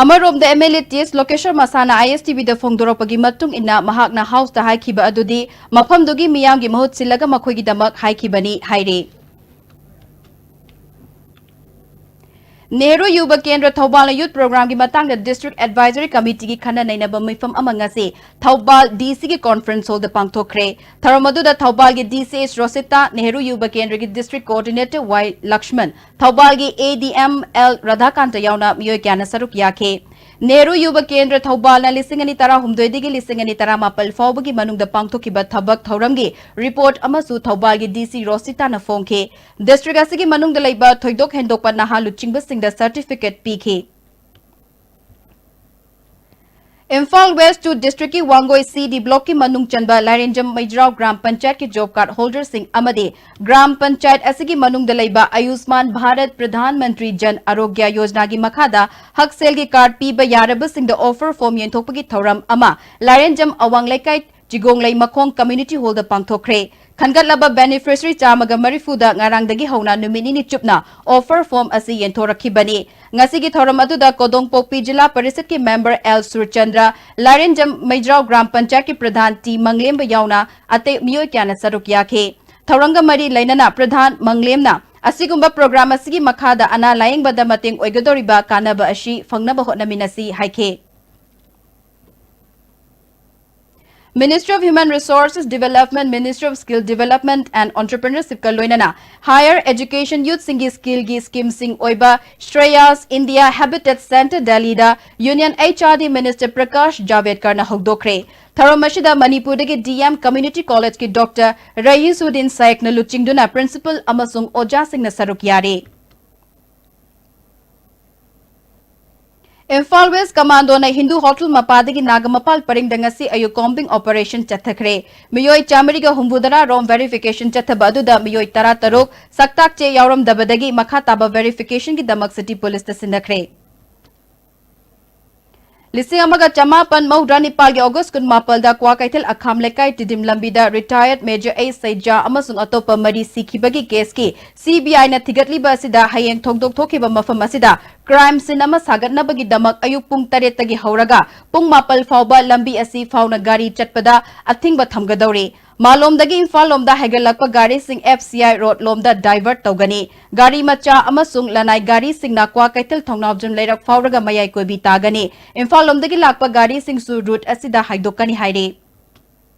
ꯑꯃꯔꯣꯝꯗ ꯑꯦꯝ ꯑꯦꯜ ꯑꯦ ꯇꯤ ꯑꯦꯁ ꯂꯣꯀꯦꯁꯣꯔ ꯃꯁꯥꯅ ꯑꯥꯏ ꯑꯦꯁ ꯇꯤ ꯚꯤꯗ ꯐꯣꯡꯗꯣꯔꯛꯄꯒꯤ ꯃꯇꯨꯡ ꯏꯟꯅ ꯃꯍꯥꯛꯅ ꯍꯥꯎꯁꯇ ꯍꯥꯏꯈꯤꯕ ꯑꯗꯨꯗꯤ ꯃꯐꯝꯗꯨꯒꯤ ꯃꯤꯌꯥꯝꯒꯤ ꯃꯍꯨꯠ ꯁꯤꯜꯂꯒ ꯃꯈꯣꯏꯒꯤꯗꯃꯛ ꯍꯥꯏꯈꯤꯕꯅꯤ ꯍꯥꯏꯔꯤ꯫ ꯅꯦꯍꯔꯨ ꯌꯨꯕ ꯀꯦꯟꯗ꯭ꯔ ꯊꯧꯕꯥꯜꯅ ꯌꯨꯊ ꯄ꯭ꯔꯣꯒ꯭ꯔꯥꯝꯒꯤ ꯃꯇꯥꯡꯗ ꯗꯤꯁꯇ꯭ꯔꯤꯛ ꯑꯦꯗꯚꯥꯏꯖꯔꯤ ꯀꯃꯤꯇꯤꯒꯤ ꯈꯟꯅ ꯅꯩꯅꯕ ꯃꯤꯐꯝ ꯑꯃ ꯉꯁꯤ ꯊꯧꯕꯥꯜ ꯗꯤ ꯁꯤꯒꯤ ꯀꯣꯟꯐꯔꯦꯟꯁ ꯍꯣꯜꯗ ꯄꯥꯡꯊꯣꯛꯈ꯭ꯔꯦ꯫ ꯊꯧꯔꯝ ꯑꯗꯨꯗ ꯊꯧꯕꯥꯜꯒꯤ ꯗꯤ ꯁꯤ ꯑꯦꯁ ꯔꯣꯁꯤꯇꯥ, ꯅꯦꯍꯔꯨ ꯌꯨꯕ ꯀꯦꯟꯗ꯭ꯔꯒꯤ ꯗꯤꯁꯇ꯭ꯔꯤꯛ ꯀꯣꯑꯣꯔꯗꯤꯅꯦꯇꯔ ꯋꯥꯏ ꯂꯛꯁꯃꯟ, ꯊꯧꯕꯥꯜꯒꯤ ꯑꯦ ꯗꯤ ꯑꯦꯝ ꯑꯦꯜ ꯔꯥꯙꯥꯀꯥꯟꯇ ꯌꯥꯎꯅ ꯃꯤꯑꯣꯏ ꯀꯌꯥꯅ ꯁꯔꯨꯛ ꯌꯥꯈꯤ꯫ ꯅꯦꯍꯔꯨ ꯌꯨꯕ ꯀꯦꯟꯗ꯭ꯔ ꯊꯧꯕꯥꯜꯅ ꯂꯤꯁꯤꯡ ꯑꯅꯤ ꯇꯔꯥꯍꯨꯝꯗꯣꯏꯗꯒꯤ ꯂꯤꯁꯤꯡ ꯑꯅꯤ ꯇꯔꯥꯃꯥꯄꯜ ꯐꯥꯎꯕꯒꯤ ꯃꯅꯨꯡꯗ ꯄꯥꯡꯊꯣꯛꯈꯤꯕ ꯊꯕꯛ ꯊꯧꯔꯝꯒꯤ ꯔꯤꯄꯣꯔꯠ ꯑꯃꯁꯨ ꯊꯧꯕꯥꯜꯒꯤ ꯗꯤ ꯁꯤ ꯔꯣꯁꯤꯇꯥꯅ ꯐꯣꯡꯈꯤ꯫ ꯗꯤꯁꯇ꯭ꯔꯤꯛ ꯑꯁꯤꯒꯤ ꯃꯅꯨꯡꯗ ꯂꯩꯕ ꯊꯣꯏꯗꯣꯛ ꯍꯦꯟꯗꯣꯛꯄ ꯅꯍꯥ ꯂꯨꯆꯤꯡꯕꯁꯤꯡꯗ ꯁꯔꯇꯤꯐꯤꯀꯦꯠ ꯄꯤꯈꯤ꯫ ꯏꯝꯐꯥꯜ ꯋꯦꯁ ꯇꯨ ꯗꯤꯁꯇ꯭ꯔꯤꯛꯀꯤ ꯋꯥꯡꯒꯣꯏ ꯁꯤ ꯗꯤ ꯕ꯭ꯂꯣꯛꯀꯤ ꯃꯅꯨꯡ ꯆꯟꯕ ꯂꯥꯏꯔꯦꯟꯖꯝ ꯃꯩꯖ꯭ꯔꯥꯎ ꯒ꯭ꯔꯥꯝ ꯄꯟꯆꯥꯌꯠꯀꯤ ꯖꯣꯕ ꯀꯥꯔꯗ ꯍꯣꯜꯗꯔꯁꯤꯡ ꯑꯃꯗꯤ ꯒ꯭ꯔꯥꯝ ꯄꯟꯆꯥꯌꯠ ꯑꯁꯤꯒꯤ ꯃꯅꯨꯡꯗ ꯂꯩꯕ ꯑꯌꯨꯁꯃꯥꯟ ꯚꯥꯔꯠ ꯄ꯭ꯔꯙꯥꯟ ꯃꯟꯇ꯭ꯔꯤ ꯖꯟ ꯑꯥꯔꯣꯒ꯭ꯌ ꯌꯣꯖꯅꯥꯒꯤ ꯃꯈꯥꯗ ꯍꯛꯁꯦꯜꯒꯤ ꯀꯥꯔꯗ ꯄꯤꯕ ꯌꯥꯔꯕꯁꯤꯡꯗ ꯑꯣꯐꯔ ꯐꯣꯔꯝ ꯌꯦꯟꯊꯣꯛꯄꯒꯤ ꯊꯧꯔꯝ ꯑꯃ ꯂꯥꯏꯔꯦꯟꯖꯝ ꯑꯋꯥꯡ ꯂꯩꯀꯥꯏ ꯆꯤꯒꯣꯡꯂꯩ ꯃꯈꯣꯡ ꯀꯝꯃ꯭ꯌꯨꯅꯤꯇꯤ ꯍꯣꯜꯗ ꯄꯥꯡꯊꯣꯛꯈ꯭ꯔꯦ꯫ ꯈꯟꯒꯠꯂꯕ ꯕꯦꯅꯤꯐꯤꯁꯔꯤ ꯆꯥꯝꯃꯒ ꯃꯔꯤꯐꯨꯗ ꯉꯔꯥꯡꯗꯒꯤ ꯍꯧꯅ ꯅꯨꯃꯤꯠ ꯅꯤꯅꯤ ꯆꯨꯞꯅ ꯑꯣꯐꯔ ꯐꯣꯔꯝ ꯑꯁꯤ ꯌꯦꯟꯊꯣꯔꯛꯈꯤꯕꯅꯤ꯫ ꯉꯁꯤꯒꯤ ꯊꯧꯔꯝ ꯑꯗꯨꯗ ꯀꯣꯗꯣꯡꯄꯣꯛꯄꯤ ꯖꯤꯂꯥ ꯄꯔꯤꯁꯠꯀꯤ ꯃꯦꯝꯕꯔ ꯑꯦꯜ ꯁꯨꯔꯆꯟꯗ꯭ꯔ, ꯂꯥꯏꯔꯦꯟꯖꯝ ꯃꯩꯖ꯭ꯔꯥꯎ ꯒ꯭ꯔꯥꯝ ꯄꯟꯆꯥꯌꯠꯀꯤ ꯄ꯭ꯔꯙꯥꯟ ꯇꯤ ꯃꯪꯂꯦꯝꯕ ꯌꯥꯎꯅ ꯑꯇꯩ ꯃꯤꯑꯣꯏ ꯀꯌꯥꯅ ꯁꯔꯨꯛ ꯌꯥꯈꯤ꯫ ꯊꯧꯔꯝꯒ ꯃꯔꯤ ꯂꯩꯅꯅ ꯄ꯭ꯔꯙꯥꯟ ꯃꯪꯂꯦꯝꯅ ꯑꯁꯤꯒꯨꯝꯕ ꯄ꯭ꯔꯣꯒ꯭ꯔꯥꯝ ꯑꯁꯤꯒꯤ ꯃꯈꯥꯗ ꯑꯅꯥ ꯂꯥꯌꯦꯡꯕꯗ ꯃꯇꯦꯡ ꯑꯣꯏꯒꯗꯧꯔꯤꯕ ꯀꯥꯟꯅꯕ ꯑꯁꯤ ꯐꯪꯅꯕ ꯍꯣꯠꯅꯃꯤꯟꯅꯁꯤ ꯍꯥꯏꯈꯤ꯫ Ministry of Human Resources Development, Ministry of Skill Development and Entrepreneurship ꯀ ꯂꯣꯏꯅꯅ Higher Education Youth ꯁꯤꯡꯒꯤ skill ꯒꯤ scheme ꯁꯤꯡ ꯑꯣꯏꯕ ꯁ꯭ꯔꯦꯌꯥꯁ ꯏꯟꯗꯤꯌꯥ Habitat Centre ꯗꯦꯜꯂꯤꯗ Union H R D Minister Prakash ꯖꯥꯚꯦꯗꯀꯔꯅ ꯍꯧꯗꯣꯛꯈ꯭ꯔꯦ꯫ ꯊꯧꯔꯝ ꯑꯁꯤꯗ ꯃꯅꯤꯄꯨꯔꯗꯒꯤ ꯗꯤ ꯑꯦꯝ ꯀꯝꯃ꯭ꯌꯨꯅꯤꯇꯤ ꯀꯣꯂꯦꯖꯀꯤ ꯗꯣꯛꯇꯔ ꯔꯌꯤꯁꯨꯗꯤꯟ ꯁꯥꯏꯛꯅ ꯂꯨꯆꯤꯡꯗꯨꯅ ꯄ꯭ꯔꯤꯟꯁꯤꯄꯜ ꯑꯃꯁꯨꯡ ꯑꯣꯖꯥꯁꯤꯡꯅ ꯁꯔꯨꯛ ꯌꯥꯔꯤ꯫ ꯏꯝꯐꯥꯜ ꯋꯦꯁ ꯀꯃꯥꯟꯗꯣꯅ ꯍꯤꯟꯗꯨ ꯍꯣꯇꯦꯜ ꯃꯄꯥꯗꯒꯤ ꯅꯥꯒꯥꯃꯄꯥꯜ ꯄꯔꯤꯡꯗ ꯉꯁꯤ ꯑꯌꯨꯛ ꯀꯣꯝꯕꯤꯡ ꯑꯣꯄꯔꯦꯁꯟ ꯆꯠꯊꯈ꯭ꯔꯦ꯫ ꯃꯤꯑꯣꯏ ꯆꯥꯃꯔꯤꯒ ꯍꯨꯝꯐꯨꯇꯔꯥ ꯔꯣꯝ ꯚꯦꯔꯤꯐꯤꯀꯦꯁꯟ ꯆꯠꯊꯕ ꯑꯗꯨꯗ ꯃꯤꯑꯣꯏ ꯇꯔꯥꯇꯔꯨꯛ ꯁꯛꯇꯥꯛ ꯆꯦ ꯌꯥꯎꯔꯝꯗꯕꯗꯒꯤ ꯃꯈꯥ ꯇꯥꯕ ꯚꯦꯔꯤꯐꯤꯀꯦꯁꯟꯒꯤꯗꯃꯛ ꯁꯤꯇꯤ ꯄꯨꯂꯤꯁꯇ ꯁꯤꯟꯅꯈ꯭ꯔꯦ꯫ ꯂꯤꯁꯤꯡ ꯑꯃꯒ ꯆꯃꯥꯄꯟ ꯃꯧꯗ꯭ꯔꯥ ꯅꯤꯄꯥꯜꯒꯤ ꯑꯣꯒꯁ ꯀꯨꯟꯃꯥꯄꯜꯗ ꯀ꯭ꯋꯥꯀꯩꯊꯦꯜ ꯑꯈꯥꯝ ꯂꯩꯀꯥꯏ ꯇꯤꯗꯤꯝ ꯂꯝꯕꯤꯗ ꯔꯤꯇꯥꯌꯔꯗ ꯃꯦꯖꯔ ꯑꯦ ꯁꯩꯖꯥ ꯑꯃꯁꯨꯡ ꯑꯇꯣꯞꯄ ꯃꯔꯤ ꯁꯤꯈꯤꯕꯒꯤ ꯀꯦꯁꯀꯤ ꯁꯤ ꯕꯤ ꯑꯥꯏꯅ ꯊꯤꯒꯠꯂꯤꯕ ꯑꯁꯤꯗ ꯍꯌꯦꯡ ꯊꯧꯗꯣꯛ ꯊꯣꯛꯈꯤꯕ ꯃꯐꯝ ꯑꯁꯤꯗ ꯀ꯭ꯔꯥꯏꯝ ꯁꯤꯟ ꯑꯃ ꯁꯥꯒꯠꯅꯕꯒꯤꯗꯃꯛ ꯑꯌꯨꯛ ꯄꯨꯡ ꯇꯔꯦꯠꯇꯒꯤ ꯍꯧꯔꯒ ꯄꯨꯡ ꯃꯥꯄꯜ ꯐꯥꯎꯕ ꯂꯝꯕꯤ ꯑꯁꯤ ꯐꯥꯎꯅ ꯒꯥꯔꯤ ꯆꯠꯄꯗ ꯑꯊꯤꯡꯕ ꯊꯝꯒꯗꯧꯔꯤ꯫ ꯃꯥꯂꯣꯝꯗꯒꯤ ꯏꯝꯐꯥꯜ ꯂꯣꯝꯗ ꯍꯥꯏꯒꯠꯂꯛꯄ ꯒꯥꯔꯤꯁꯤꯡ ꯑꯦꯐ ꯁꯤ ꯑꯥꯏ ꯔꯣꯗ ꯂꯣꯝꯗ ꯗꯥꯏꯚꯔꯠ ꯇꯧꯒꯅꯤ꯫ ꯒꯥꯔꯤ ꯃꯆꯥ ꯑꯃꯁꯨꯡ ꯂꯅꯥꯏ ꯒꯥꯔꯤꯁꯤꯡꯅ ꯀ꯭ꯋꯥꯀꯩꯊꯦꯜ ꯊꯣꯡꯅꯥꯎꯖꯝ ꯂꯩꯔꯛ ꯐꯥꯎꯔꯒ ꯃꯌꯥꯏ ꯀꯣꯏꯕꯤ ꯇꯥꯒꯅꯤ꯫ ꯏꯝꯐꯥꯜ ꯂꯣꯝꯗꯒꯤ ꯂꯥꯛꯄ ꯒꯥꯔꯤꯁꯤꯡꯁꯨ ꯔꯨꯠ ꯑꯁꯤꯗ ꯍꯥꯏꯗꯣꯛꯀꯅꯤ ꯍꯥꯏꯔꯤ꯫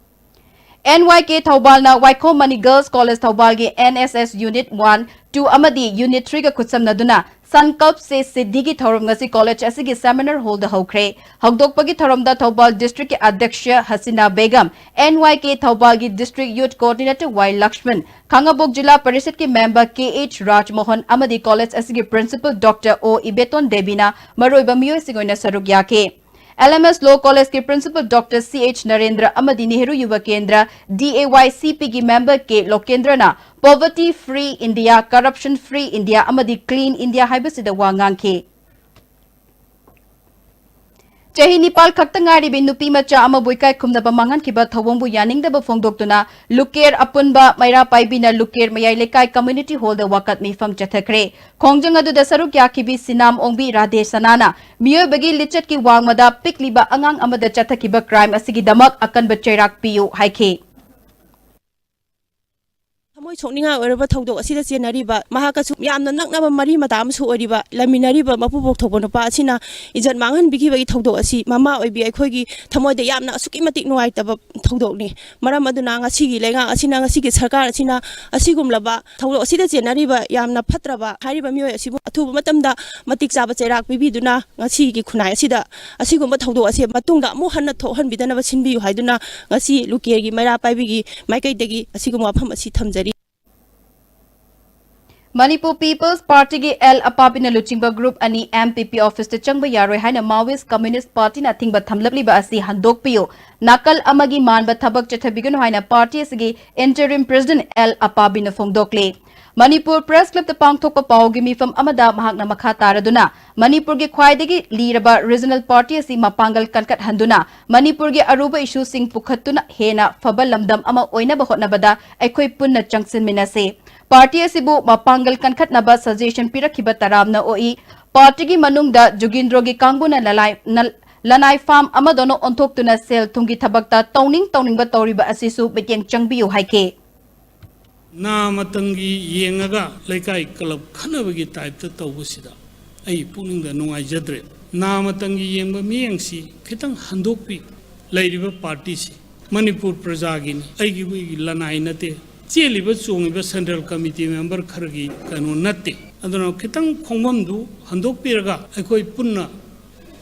ꯑꯦꯟ ꯋꯥꯏ ꯀꯦ ꯊꯧꯕꯥꯜꯅ ꯋꯥꯏꯈꯣꯝ ꯃꯅꯤ ꯒꯔꯜꯁ ꯀꯣꯂꯦꯖ ꯊꯧꯕꯥꯜꯒꯤ N S S unit one, two ꯑꯃꯗꯤ ꯌꯨꯅꯤꯠ ꯊ꯭ꯔꯤꯒ ꯈꯨꯠꯁꯝꯅꯗꯨꯅ ꯁꯟꯀꯜꯞ ꯁꯦ ꯁꯤꯗꯤꯒꯤ ꯊꯧꯔꯝ ꯉꯁꯤ ꯀꯣꯂꯦꯖ ꯑꯁꯤꯒꯤ ꯁꯦꯃꯤꯅꯥꯔ ꯍꯣꯜꯗ ꯍꯧꯈ꯭ꯔꯦ꯫ ꯍꯧꯗꯣꯛꯄꯒꯤ ꯊꯧꯔꯝꯗ ꯊꯧꯕꯥꯜ ꯗꯤꯁꯇ꯭ꯔꯤꯛꯀꯤ ꯑꯗ꯭ꯌꯛꯁ Hasina Begum, N Y K ꯊꯧꯕꯥꯜꯒꯤ district youth coordinator Y Laxman, Khangabok Zila ꯄꯔꯤꯁꯠꯀꯤ ꯃꯦꯝꯕꯔ ꯀꯦ ꯑꯩꯆ ꯔꯥꯖꯃꯣꯍꯟ ꯑꯃꯗꯤ ꯀꯣꯂꯦꯖ ꯑꯁꯤꯒꯤ ꯄ꯭ꯔꯤꯟꯁꯤꯄꯜ ꯗꯣꯛꯇꯔ ꯑꯣ ꯏꯕꯦꯇꯣꯟ ꯗꯦꯕꯤꯅ ꯃꯔꯨꯑꯣꯏꯕ ꯃꯤꯑꯣꯏꯁꯤꯡ ꯑꯣꯏꯅ ꯁꯔꯨꯛ ꯌꯥꯈꯤ꯫ ꯑꯦꯜ ꯑꯦꯝ ꯑꯦꯁ ꯂꯣ ꯀꯣꯂꯦꯖꯀꯤ ꯄ꯭ꯔꯤꯟꯁꯤꯄꯜ ꯗꯣꯛꯇꯔ ꯁꯤ ꯑꯩꯆ ꯅꯔꯦꯟꯗ꯭ꯔ ꯑꯃꯗꯤ ꯅꯦꯍꯔꯨ ꯌꯨꯕ ꯀꯦꯟꯗ꯭ꯔ, ꯗꯤ ꯑꯦ ꯋꯥꯏ ꯁꯤ ꯄꯤꯒꯤ ꯃꯦꯝꯕꯔ ꯀꯦ ꯂꯣꯀꯦꯟꯗ꯭ꯔꯅ Poverty Free India, Corruption Free India ꯑꯃꯗꯤ Clean India ꯍꯥꯏꯕꯁꯤꯗ ꯋꯥ ꯉꯥꯡꯈꯤ꯫ ꯆꯍꯤ ꯅꯤꯄꯥꯜ ꯈꯛꯇ ꯉꯥꯏꯔꯤꯕꯤ ꯅꯨꯄꯤ ꯃꯆꯥ ꯑꯃꯕꯨ ꯏꯀꯥꯏ ꯈꯨꯝꯅꯕ ꯃꯥꯡꯍꯟꯈꯤꯕ ꯊꯧꯑꯣꯡꯕꯨ ꯌꯥꯅꯤꯡꯗꯕ ꯐꯣꯡꯗꯣꯛꯇꯨꯅ ꯂꯨꯀꯦꯔ ꯑꯄꯨꯟꯕ ꯃꯩꯔꯥ ꯄꯥꯏꯕꯤꯅ ꯂꯨꯀꯦꯔ ꯃꯌꯥꯏ ꯂꯩꯀꯥꯏ ꯀꯝꯃ꯭ꯌꯨꯅꯤꯇꯤ ꯍꯣꯜꯗ ꯋꯥꯀꯠ ꯃꯤꯐꯝ ꯆꯠꯊꯈ꯭ꯔꯦ꯫ ꯈꯣꯡꯖꯪ ꯑꯗꯨꯗ ꯁꯔꯨꯛ ꯌꯥꯈꯤꯕꯤ ꯁꯤꯅꯥꯝ ꯑꯣꯡꯕꯤ ꯔꯥꯙꯦ ꯁꯅꯥꯅ ꯃꯤꯑꯣꯏꯕꯒꯤ ꯂꯤꯆꯠꯀꯤ ꯋꯥꯡꯃꯗ ꯄꯤꯛꯂꯤꯕ ꯑꯉꯥꯡ ꯑꯃꯗ ꯆꯠꯊꯈꯤꯕ ꯀ꯭ꯔꯥꯏꯝ ꯑꯁꯤꯒꯤꯗꯃꯛ ꯑꯀꯟꯕ ꯆꯩꯔꯥꯛ ꯄꯤꯌꯨ ꯍꯥꯏꯈꯤ꯫ ꯊꯃꯣꯏ ꯁꯣꯛꯅꯤꯡꯉꯥꯏ ꯑꯣꯏꯔꯕ ꯊꯧꯗꯣꯛ ꯑꯁꯤꯗ ꯆꯦꯟꯅꯔꯤꯕ, ꯃꯍꯥꯛꯀꯁꯨ ꯌꯥꯝꯅ ꯅꯛꯅꯕ ꯃꯔꯤ ꯃꯇꯥ ꯑꯃꯁꯨ ꯑꯣꯏꯔꯤꯕ, ꯂꯩꯃꯤꯟꯅꯔꯤꯕ ꯃꯄꯨꯕꯣꯛ ꯊꯣꯛꯄ ꯅꯨꯄꯥ ꯑꯁꯤꯅ ꯏꯖꯠ ꯃꯥꯡꯍꯟꯕꯤꯈꯤꯕꯒꯤ ꯊꯧꯗꯣꯛ ꯑꯁꯤ ꯃꯃꯥ ꯑꯣꯏꯕꯤ ꯑꯩꯈꯣꯏꯒꯤ ꯊꯃꯣꯏꯗ ꯌꯥꯝꯅ ꯑꯁꯨꯛꯀꯤ ꯃꯇꯤꯛ ꯅꯨꯡꯉꯥꯏꯇꯕ ꯊꯧꯗꯣꯛꯅꯤ꯫ ꯃꯔꯝ ꯑꯗꯨꯅ ꯉꯁꯤꯒꯤ ꯂꯩꯉꯥꯛ ꯑꯁꯤꯅ, ꯉꯁꯤꯒꯤ ꯁꯔꯀꯥꯔ ꯑꯁꯤꯅ ꯑꯁꯤꯒꯨꯝꯂꯕ ꯊꯧꯗꯣꯛ ꯑꯁꯤꯗ ꯆꯦꯟꯅꯔꯤꯕ ꯌꯥꯝꯅ ꯐꯠꯇ꯭ꯔꯕ ꯍꯥꯏꯔꯤꯕ ꯃꯤꯑꯣꯏ ꯑꯁꯤꯕꯨ ꯑꯊꯨꯕ ꯃꯇꯝꯗ ꯃꯇꯤꯛ ꯆꯥꯕ ꯆꯩꯔꯥꯛ ꯄꯤꯕꯤꯗꯨꯅ ꯉꯁꯤꯒꯤ ꯈꯨꯟꯅꯥꯏ ꯑꯁꯤꯗ ꯑꯁꯤꯒꯨꯝꯕ ꯊꯧꯗꯣꯛ ꯑꯁꯤ ꯃꯇꯨꯡꯗ ꯑꯃꯨꯛ ꯍꯟꯅ ꯊꯣꯛꯍꯟꯕꯤꯗꯅꯕ ꯁꯤꯟꯕꯤꯌꯨ ꯍꯥꯏꯗꯨꯅ ꯉꯁꯤ ꯂꯨꯀꯦꯜꯒꯤ ꯃꯩꯔꯥ ꯄꯥꯏꯕꯤꯒꯤ ꯃꯥꯏꯀꯩꯗꯒꯤ ꯑꯁꯤꯒꯨꯝꯕ ꯋꯥꯐꯝ ꯑꯁꯤ ꯊꯝꯖꯔꯤ꯫ ꯃꯅꯤꯄꯨꯔ ꯄꯤꯄꯜꯁ ꯄꯥꯔꯇꯤꯒꯤ ꯑꯦꯜ ꯑꯄꯥꯕꯤꯅ ꯂꯨꯆꯤꯡꯕ ꯒ꯭ꯔꯨꯞ ꯑꯅꯤ ꯑꯦꯝ ꯄꯤ ꯄꯤ ꯑꯣꯐꯤꯁꯇ ꯆꯪꯕ ꯌꯥꯔꯣꯏ ꯍꯥꯏꯅ ꯃꯥꯋꯤꯁ ꯀꯝꯃ꯭ꯌꯨꯅꯤꯁ ꯄꯥꯔꯇꯤꯅ ꯑꯊꯤꯡꯕ ꯊꯝꯂꯛꯂꯤꯕ ꯑꯁꯤ ꯍꯟꯗꯣꯛꯄꯤꯌꯨ, ꯅꯥꯀꯜ ꯑꯃꯒꯤ ꯃꯥꯟꯕ ꯊꯕꯛ ꯆꯠꯊꯕꯤꯒꯅꯨ ꯍꯥꯏꯅ ꯄꯥꯔꯇꯤ ꯑꯁꯤꯒꯤ ꯏꯟꯇꯔꯤꯝ ꯄ꯭ꯔꯦꯁꯤꯗꯦꯟꯠ ꯑꯦꯜ ꯑꯄꯥꯕꯤꯅ ꯐꯣꯡꯗꯣꯛꯂꯤ꯫ ꯃꯅꯤꯄꯨꯔ ꯄ꯭ꯔꯦꯁ ꯀ꯭ꯂꯕꯇ ꯄꯥꯡꯊꯣꯛꯄ ꯄꯥꯎꯒꯤ ꯃꯤꯐꯝ ꯑꯃꯗ ꯃꯍꯥꯛꯅ ꯃꯈꯥ ꯇꯥꯔꯗꯨꯅ, ꯃꯅꯤꯄꯨꯔꯒꯤ ꯈ꯭ꯋꯥꯏꯗꯒꯤ ꯂꯤꯔꯕ ꯔꯤꯖꯅꯦꯜ ꯄꯥꯔꯇꯤ ꯑꯁꯤ ꯃꯄꯥꯡꯒꯜ ꯀꯟꯈꯠꯍꯟꯗꯨꯅ ꯃꯅꯤꯄꯨꯔꯒꯤ ꯑꯔꯨꯕ ꯏꯁꯨꯁꯤꯡ ꯄꯨꯈꯠꯇꯨꯅ ꯍꯦꯟꯅ ꯐꯕ ꯂꯝꯗꯝ ꯑꯃ ꯑꯣꯏꯅꯕ ꯍꯣꯠꯅꯕꯗ ꯑꯩꯈꯣꯏ ꯄꯨꯟꯅ ꯆꯪꯁꯤꯟꯃꯤꯟꯅꯁꯤ꯫ ꯄꯥꯔꯇꯤ ꯑꯁꯤꯕꯨ ꯃꯄꯥꯡꯒꯜ ꯀꯟꯈꯠꯅꯕ ꯁꯖꯦꯁꯟ ꯄꯤꯔꯛꯈꯤꯕ ꯇꯔꯥꯝꯅ ꯑꯣꯛꯏ꯫ ꯄꯥꯔꯇꯤꯒꯤ ꯃꯅꯨꯡꯗ ꯖꯨꯒꯤꯟꯗ꯭ꯔꯣꯒꯤ ꯀꯥꯡꯕꯨꯅ ꯂꯅꯥꯏ, ꯅ-, ꯂꯅꯥꯏ ꯐꯥꯝ ꯑꯃꯗꯧꯅ ꯑꯣꯟꯊꯣꯛꯇꯨꯅ ꯁꯦꯜ ꯊꯨꯝꯒꯤ ꯊꯕꯛꯇ ꯇꯧꯅꯤꯡ ꯇꯧꯅꯤꯡꯕ ꯇꯧꯔꯤꯕ ꯑꯁꯤꯁꯨ ꯃꯤꯠꯌꯦꯡ ꯆꯪꯕꯤꯌꯨ ꯍꯥꯏꯈꯤ꯫ ꯅꯥ ꯃꯇꯪꯒꯤ ꯌꯦꯡꯉꯒ ꯂꯩꯀꯥꯏ ꯀ꯭ꯂꯕ ꯈꯠꯅꯕꯒꯤ ꯇꯥꯏꯞꯇ ꯇꯧꯕꯁꯤꯗ ꯑꯩ ꯄꯨꯛꯅꯤꯡꯗ ꯅꯨꯡꯉꯥꯏꯖꯗ꯭ꯔꯦ꯫ ꯅꯥ ꯃꯇꯪꯒꯤ ꯌꯦꯡꯕ ꯃꯤꯠꯌꯦꯡꯁꯤ ꯈꯤꯇꯪ ꯍꯟꯗꯣꯛꯄꯤ꯫ ꯂꯩꯔꯤꯕ ꯄꯥꯔꯇꯤꯁꯤ ꯃꯅꯤꯄꯨꯔ ꯄ꯭ꯔꯖꯥꯒꯤꯅꯤ, ꯑꯩꯒꯤ, ꯑꯩꯒꯤ ꯂꯅꯥꯏ ꯅꯠꯇꯦ꯫ ꯆꯦꯜꯂꯤꯕ ꯆꯣꯡꯉꯤꯕ ꯁꯦꯟꯇ꯭ꯔꯦꯜ ꯀꯃꯤꯇꯤ ꯃꯦꯝꯕꯔ ꯈꯔꯒꯤ ꯀꯩꯅꯣ ꯅꯠꯇꯦ꯫ ꯑꯗꯨꯅ ꯈꯤꯇꯪ ꯈꯣꯡꯐꯝꯗꯨ ꯍꯟꯗꯣꯛꯄꯤꯔꯒ ꯑꯩꯈꯣꯏ ꯄꯨꯟꯅ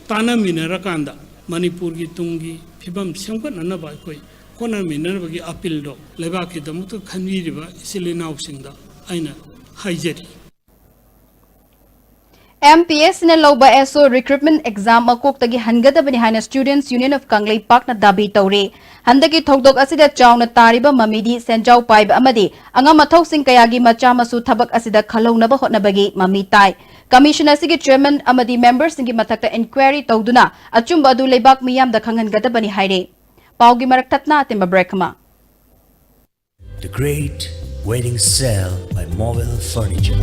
ꯇꯥꯟꯅꯃꯤꯟꯅꯔꯀꯥꯟꯗ ꯃꯅꯤꯄꯨꯔꯒꯤ ꯇꯨꯡꯒꯤ ꯐꯤꯕꯝ ꯁꯦꯝꯒꯠꯅꯅꯕ ꯑꯩꯈꯣꯏ ꯍꯣꯠꯅꯃꯤꯟꯅꯅꯕꯒꯤ ꯑꯄꯤꯜꯗꯣ ꯂꯩꯕꯥꯛꯀꯤꯗꯃꯛꯇ ꯈꯟꯕꯤꯔꯤꯕ ꯏꯆꯤꯜ ꯏꯅꯥꯎꯁꯤꯡꯗ ꯑꯩꯅ ꯍꯥꯏꯖꯔꯤ꯫ ꯑꯦꯝ ꯄꯤ ꯑꯦꯁ ꯁꯤꯅ ꯂꯧꯕ ꯑꯦꯁ ꯑꯣ ꯔꯤꯀ꯭ꯔꯨꯠꯃꯦꯟ ꯑꯦꯛꯖꯥꯝ ꯃꯀꯣꯛꯇꯒꯤ ꯍꯟꯒꯗꯕꯅꯤ ꯍꯥꯏꯅ Students Union of ꯀꯪꯂꯩꯄꯥꯛꯅ ꯗꯥꯕꯤ ꯇꯧꯔꯤ꯫ ꯍꯟꯗꯛꯀꯤ ꯊꯧꯗꯣꯛ ꯑꯁꯤꯗ ꯆꯥꯎꯅ ꯇꯥꯔꯤꯕ ꯃꯃꯤꯗꯤ ꯁꯦꯟꯖꯥꯎ ꯄꯥꯏꯕ ꯑꯃꯗꯤ ꯑꯉꯝ ꯑꯊꯧꯁꯤꯡ ꯀꯌꯥꯒꯤ ꯃꯆꯥ ꯃꯁꯨ ꯊꯕꯛ ꯑꯁꯤꯗ ꯈꯜꯍꯧꯅꯕ ꯍꯣꯠꯅꯕꯒꯤ ꯃꯃꯤ ꯇꯥꯏ꯫ ꯀꯃꯤꯁꯟ ꯑꯁꯤꯒꯤ ꯆꯦꯌꯔꯃꯦꯟ ꯑꯃꯗꯤ ꯃꯦꯝꯕꯔꯁꯤꯡꯒꯤ ꯃꯊꯛꯇ ꯏꯟꯀ꯭ꯋꯥꯏꯔꯤ ꯇꯧꯗꯨꯅ ꯑꯆꯨꯝꯕ ꯑꯗꯨ ꯂꯩꯕꯥꯛ ꯃꯤꯌꯥꯝꯗ ꯈꯪꯍꯟꯒꯗꯕꯅꯤ ꯍꯥꯏꯔꯤ꯫ ꯄꯥꯎꯒꯤ ꯃꯔꯛ ꯊꯠꯅ ꯑꯇꯦꯝꯕ ꯕ꯭ꯔꯦꯛ ꯑꯃ꯫ The Great Wedding Sale by Mobile Furniture.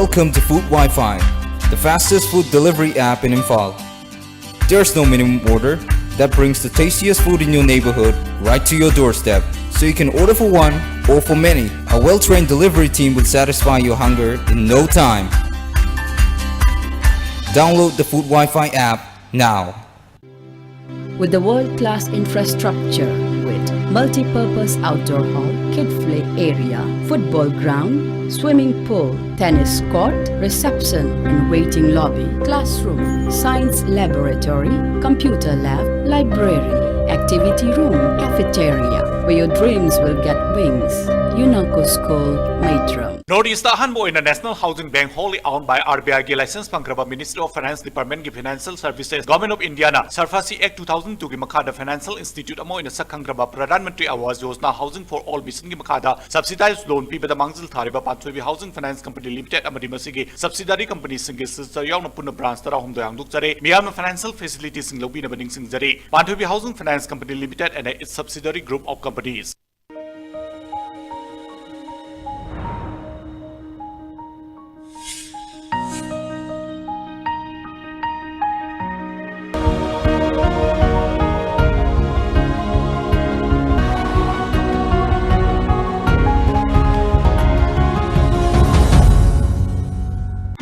Welcome to Food Wi-Fi, the fastest food delivery app in Imphal. There's no minimum order that brings the tastiest food in your neighborhood right to your doorstep, so you can order for one or for many. A well-trained delivery team will satisfy your hunger in no time. Download the Food Wi-Fi app now. With the world-class infrastructure, with multi-purpose outdoor hall, kid play area, football ground, swimming pool, tennis court, reception and waiting lobby, classroom, science laboratory, computer lab, library, activity room, cafeteria, where your dreams will get wings. UNACO School, Maitram. North East ꯑꯍꯥꯟꯕ ꯑꯣꯏꯅ National Housing Bank, wholly owned by RBI ꯒꯤ license ꯐꯪꯈ꯭ꯔꯕ Ministry of Finance Department ꯀꯤ Financial Services, Government of India ꯅ SARFAESI Act two thousand two ꯒꯤ ꯃꯈꯥꯗ financial institute ꯑꯃ ꯑꯣꯏꯅ ꯁꯛ ꯈꯪꯈ꯭ꯔꯕ Pradhan Mantri Awas Yojana Housing for All mission ꯒꯤ ꯃꯈꯥꯗ subsidized loan ꯄꯤꯕꯗ ꯃꯥꯡꯖꯤꯜ ꯊꯥꯔꯤꯕ ꯄꯥꯟꯊꯣꯏꯕꯤ Housing Finance Company Limited ꯑꯃꯗꯤ ꯃꯁꯤꯒꯤ subsidiary company ꯁꯤꯡꯒꯤ sister ꯌꯥꯎꯅ ꯄꯨꯟꯅ branch ꯇꯔꯥꯍꯨꯝꯗꯣꯏ ꯍꯥꯡꯗꯣꯛꯆꯔꯦ꯫ ꯃꯤꯌꯥꯝꯅ financial facility ꯁꯤꯡ ꯂꯧꯕꯤꯅꯕ ꯅꯤꯡꯁꯤꯡꯖꯔꯤ꯫ ꯄꯥꯟꯊꯣꯏꯕꯤ Housing Finance Company Limited and its subsidiary group of companies.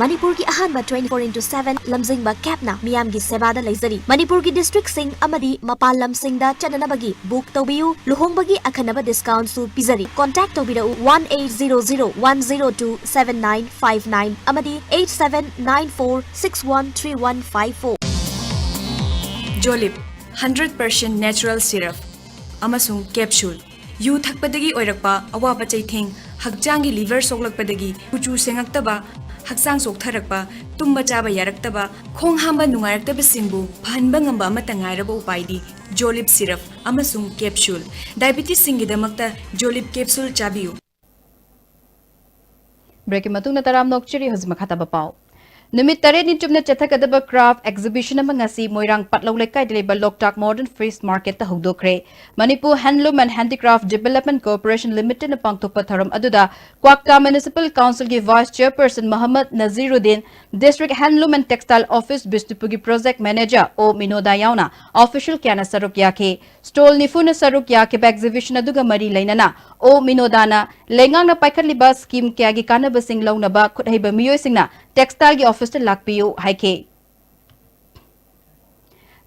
ꯃꯅꯤꯄꯨꯔꯒꯤ ꯑꯍꯥꯟꯕ twenty four into seven ꯂꯝꯖꯤꯡꯕ cabꯅ ꯃꯤꯌꯥꯝꯒꯤ ꯁꯦꯕꯥꯗ ꯂꯩꯖꯔꯤ꯫ ꯃꯅꯤꯄꯨꯔꯒꯤ districtꯁꯤꯡ ꯑꯃꯗꯤ ꯃꯄꯥꯟ ꯂꯝꯁꯤꯡꯗ ꯆꯠꯅꯅꯕꯒꯤ book ꯇꯧꯕꯤꯌꯨ꯫ ꯂꯨꯍꯣꯡꯕꯒꯤ ꯑꯈꯟꯅꯕ discountꯁꯨ ꯄꯤꯖꯔꯤ꯫ Contact ꯇꯧꯕꯤꯔꯛꯎ one eight zero zero one zero two seven nine five nine ꯑꯃꯗꯤ eight seven nine four six one three one five four꯫ Jolib, hundred percent natural syrup ꯑꯃꯁꯨꯡ capsule꯫ ꯌꯨ ꯊꯛꯄꯗꯒꯤ ꯑꯣꯏꯔꯛꯄ ꯑꯋꯥꯕ ꯆꯩꯊꯦꯡ, ꯍꯛꯆꯥꯡꯒꯤ liver ꯁꯣꯛꯂꯛꯄꯗꯒꯤ ꯀꯨꯆꯨ ꯁꯦꯡꯉꯛꯇꯕ, ꯍꯛꯆꯥꯡ ꯆꯣꯛꯊꯔꯛꯄ, ꯇꯨꯝꯕ ꯆꯥꯕ ꯌꯥꯔꯛꯇꯕ, ꯈꯣꯡ ꯍꯥꯝꯕ ꯅꯨꯡꯉꯥꯏꯔꯛꯇꯕꯁꯤꯡꯕꯨ ꯐꯍꯟꯕ ꯉꯝꯕ ꯑꯃꯠꯇ ꯉꯥꯏꯔꯕ ꯎꯄꯥꯏꯗꯤ Jolib syrup ꯑꯃꯁꯨꯡ capsule꯫ Diabetesꯁꯤꯡꯒꯤꯗꯃꯛꯇ Jolib capsule ꯆꯥꯕꯤꯌꯨ꯫ Breakꯀꯤ ꯃꯇꯨꯡꯗ ꯇꯔꯥꯝ ꯅꯣꯛꯆꯔꯤ꯫ ꯍꯧꯖꯤꯛ ꯃꯈꯥ ꯇꯥꯕ ꯄꯥꯎ꯫ ꯅꯨꯃꯤꯠ ꯇꯔꯦꯠꯅꯤ ꯆꯨꯞꯅ ꯆꯠꯊꯒꯗꯕ craft exhibition ꯑꯃ ꯉꯁꯤ ꯃꯣꯏꯔꯥꯡ ꯄꯠꯂꯧ ꯂꯩꯀꯥꯏꯗ ꯂꯩꯕ ꯂꯣꯛꯇꯥꯛ Modern Fish Marketꯇ ꯍꯧꯗꯣꯛꯈ꯭ꯔꯦ꯫ Manipur Handloom and Handicraft Development Corporation Limitedꯅ ꯄꯥꯡꯊꯣꯛꯄ ꯊꯧꯔꯝ ꯑꯗꯨꯗ ꯀ꯭ꯋꯥꯛꯇꯥ Municipal Councilꯒꯤ Vice Chairperson Mohammad ꯅꯖꯤꯔꯨꯗꯤꯟ, District Handloom and Textile Office ꯕꯤꯁꯅꯨꯄꯨꯔꯒꯤ Project Manager ꯑꯣ ꯃꯤꯅꯣꯗꯥ ꯌꯥꯎꯅ official ꯀꯌꯥꯅ ꯁꯔꯨꯛ ꯌꯥꯈꯤ꯫ Stall ꯅꯤꯐꯨꯅ ꯁꯔꯨꯛ ꯌꯥꯈꯤꯕ exhibition ꯑꯗꯨꯒ ꯃꯔꯤ ꯂꯩꯅꯅ ꯑꯣ ꯃꯤꯅꯣꯗꯥꯅ ꯂꯩꯉꯥꯛꯅ ꯄꯥꯏꯈꯠꯂꯤꯕ scheme ꯀꯌꯥꯒꯤ ꯀꯥꯟꯅꯕꯁꯤꯡ ꯂꯧꯅꯕ ꯈꯨꯠꯍꯩꯕ ꯃꯤꯑꯣꯏꯁꯤꯡꯅ textileꯒꯤ officeꯇ ꯂꯥꯛꯄꯤꯌꯨ ꯍꯥꯏꯈꯤ꯫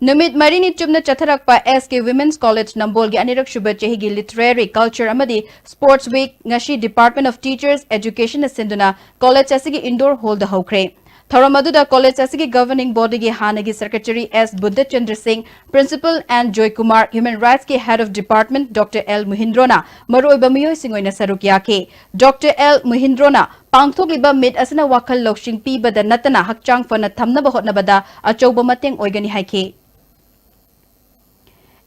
ꯅꯨꯃꯤꯠ ꯃꯔꯤꯅꯤ ꯆꯨꯞꯅ ꯆꯠꯊꯔꯛꯄ S K Women's College ꯅꯝꯕꯣꯜꯒꯤ ꯑꯅꯤꯔꯛ ꯁꯨꯕ ꯆꯍꯤꯒꯤ Literary, Culture ꯑꯃꯗꯤ Sports Week ꯉꯁꯤ Department of Teachers Educationꯅ ꯁꯤꯟꯗꯨꯅ college ꯑꯁꯤꯒꯤ indoor hallꯗ ꯍꯧꯈ꯭ꯔꯦ꯫ ꯊꯧꯔꯝ ꯑꯗꯨꯗ college ꯑꯁꯤꯒꯤ governing bodyꯒꯤ ꯍꯥꯟꯅꯒꯤ secretary S ꯕꯨꯙꯆꯟꯗ꯭ꯔ ꯁꯤꯡ, Principal N Joykumar, Human Rightsꯀꯤ Head of Department Doctor L ꯃꯨꯍꯤꯟꯗ꯭ꯔꯣꯅ ꯃꯔꯨꯑꯣꯏꯕ ꯃꯤꯑꯣꯏꯁꯤꯡ ꯑꯣꯏꯅ ꯁꯔꯨꯛ ꯌꯥꯈꯤ꯫ Doctor L ꯃꯨꯍꯤꯟꯗ꯭ꯔꯣꯅ ꯄꯥꯡꯊꯣꯛꯂꯤꯕ meet ꯑꯁꯤꯅ ꯋꯥꯈꯜ ꯂꯧꯁꯤꯡ ꯄꯤꯕꯗ ꯅꯠꯇꯅ ꯍꯛꯆꯥꯡ ꯐꯅ ꯊꯝꯅꯕ ꯍꯣꯠꯅꯕꯗ ꯑꯆꯧꯕ ꯃꯇꯦꯡ ꯑꯣꯏꯒꯅꯤ ꯍꯥꯏꯈꯤ꯫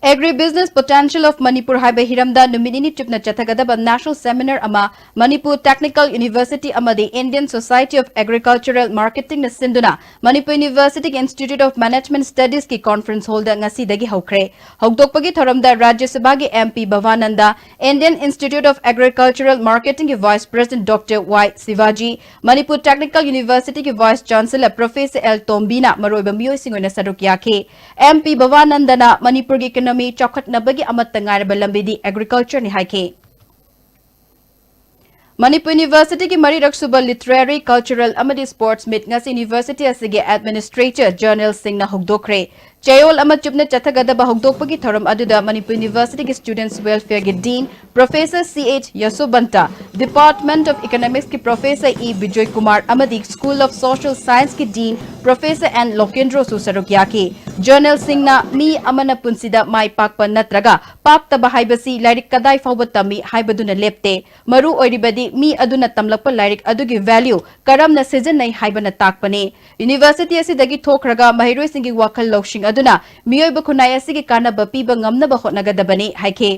Agribusiness Potential of Manipur ꯍꯥꯏꯕ ꯍꯤꯔꯝꯗ ꯅꯨꯃꯤꯠ ꯅꯤꯅꯤ ꯆꯨꯞꯅ ꯆꯠꯊꯒꯗꯕ national seminar ꯑꯃ Manipur Technical University ꯑꯃꯗꯤ Indian Society of Agricultural Marketingꯅ ꯁꯤꯟꯗꯨꯅ Manipur Universityꯒꯤ Institute of Management Studiesꯀꯤ conference hallꯗ ꯉꯁꯤꯗꯒꯤ ꯍꯧꯈ꯭ꯔꯦ꯫ ꯍꯧꯗꯣꯛꯄꯒꯤ ꯊꯧꯔꯝꯗ ꯔꯥꯖ꯭ꯌ ꯁꯚꯥꯒꯤ M P ꯚꯕꯥꯅꯟꯗ, Indian Institute of Agricultural Marketingꯒꯤ Vice President Doctor Y ꯁꯤꯕꯥꯖꯤ, Manipur Technical Universityꯒꯤ Vice Chancellor Professor L ꯇꯣꯝꯕꯤꯅ ꯃꯔꯨꯑꯣꯏꯕ ꯃꯤꯑꯣꯏꯁꯤꯡ ꯑꯣꯏꯅ ꯁꯔꯨꯛ ꯌꯥꯈꯤ꯫ M P ꯚꯕꯥꯅꯟꯗꯅ ꯃꯅꯤꯄꯨꯔꯒꯤ economy ꯆꯥꯎꯈꯠꯅꯕꯒꯤ ꯑꯃꯠꯇ ꯉꯥꯏꯔꯕ ꯂꯝꯕꯤꯗꯤ agricultureꯅꯤ ꯍꯥꯏꯈꯤ꯫ Manipur Universityꯒꯤ ꯃꯔꯤꯔꯛ ꯁꯨꯕ Literary, Cultural ꯑꯃꯗꯤ Sports Meet ꯉꯁꯤ university ꯑꯁꯤꯒꯤ administrator ꯖꯔꯅꯦꯜ ꯁꯤꯡꯅ ꯍꯧꯗꯣꯛꯈ꯭ꯔꯦ꯫ ꯆꯌꯣꯜ ꯑꯃ ꯆꯨꯞꯅ ꯆꯠꯊꯒꯗꯕ ꯍꯧꯗꯣꯛꯄꯒꯤ ꯊꯧꯔꯝ ꯑꯗꯨꯗ Manipur Universityꯒꯤ Students Welfareꯒꯤ Dean Professor C H ꯌꯁꯣꯕꯟꯇ, Department of Economicsꯀꯤ Professor E Bijoy Kumar ꯑꯃꯗꯤ School of Social Scienceꯀꯤ Dean Professor N ꯂꯣꯀꯦꯟꯗ꯭ꯔꯣꯁꯨ ꯁꯔꯨꯛ ꯌꯥꯈꯤ꯫ ꯖꯔꯅꯦꯜ ꯁꯤꯡꯅ ꯃꯤ ꯑꯃꯅ ꯄꯨꯟꯁꯤꯗ ꯃꯥꯏ ꯄꯥꯛꯄ ꯅꯠꯇ꯭ꯔꯒ ꯄꯥꯛꯇꯕ ꯍꯥꯏꯕꯁꯤ ꯂꯥꯏꯔꯤꯛ ꯀꯗꯥꯏ ꯐꯥꯎꯕ ꯇꯝꯃꯤ ꯍꯥꯏꯕꯗꯨꯅ ꯂꯦꯞꯇꯦ꯫ ꯃꯔꯨ ꯑꯣꯏꯔꯤꯕꯗꯤ ꯃꯤ ꯑꯗꯨꯅ ꯇꯝꯂꯛꯄ ꯂꯥꯏꯔꯤꯛ ꯑꯗꯨꯒꯤ value ꯀꯔꯝꯅ ꯁꯤꯖꯤꯟꯅꯩ ꯍꯥꯏꯕꯅ ꯇꯥꯛꯄꯅꯤ꯫ University ꯑꯁꯤꯗꯒꯤ ꯊꯣꯛꯈ꯭ꯔꯒ ꯃꯍꯩꯔꯣꯏꯁꯤꯡꯒꯤ ꯋꯥꯈꯜ ꯂꯧꯁꯤꯡ ꯑꯗꯨꯅ ꯃꯤꯑꯣꯏꯕ ꯈꯨꯟꯅꯥꯏ ꯑꯁꯤꯒꯤ ꯀꯥꯟꯅꯕ ꯄꯤꯕ ꯉꯝꯅꯕ ꯍꯣꯠꯅꯒꯗꯕꯅꯤ ꯍꯥꯏꯈꯤ꯫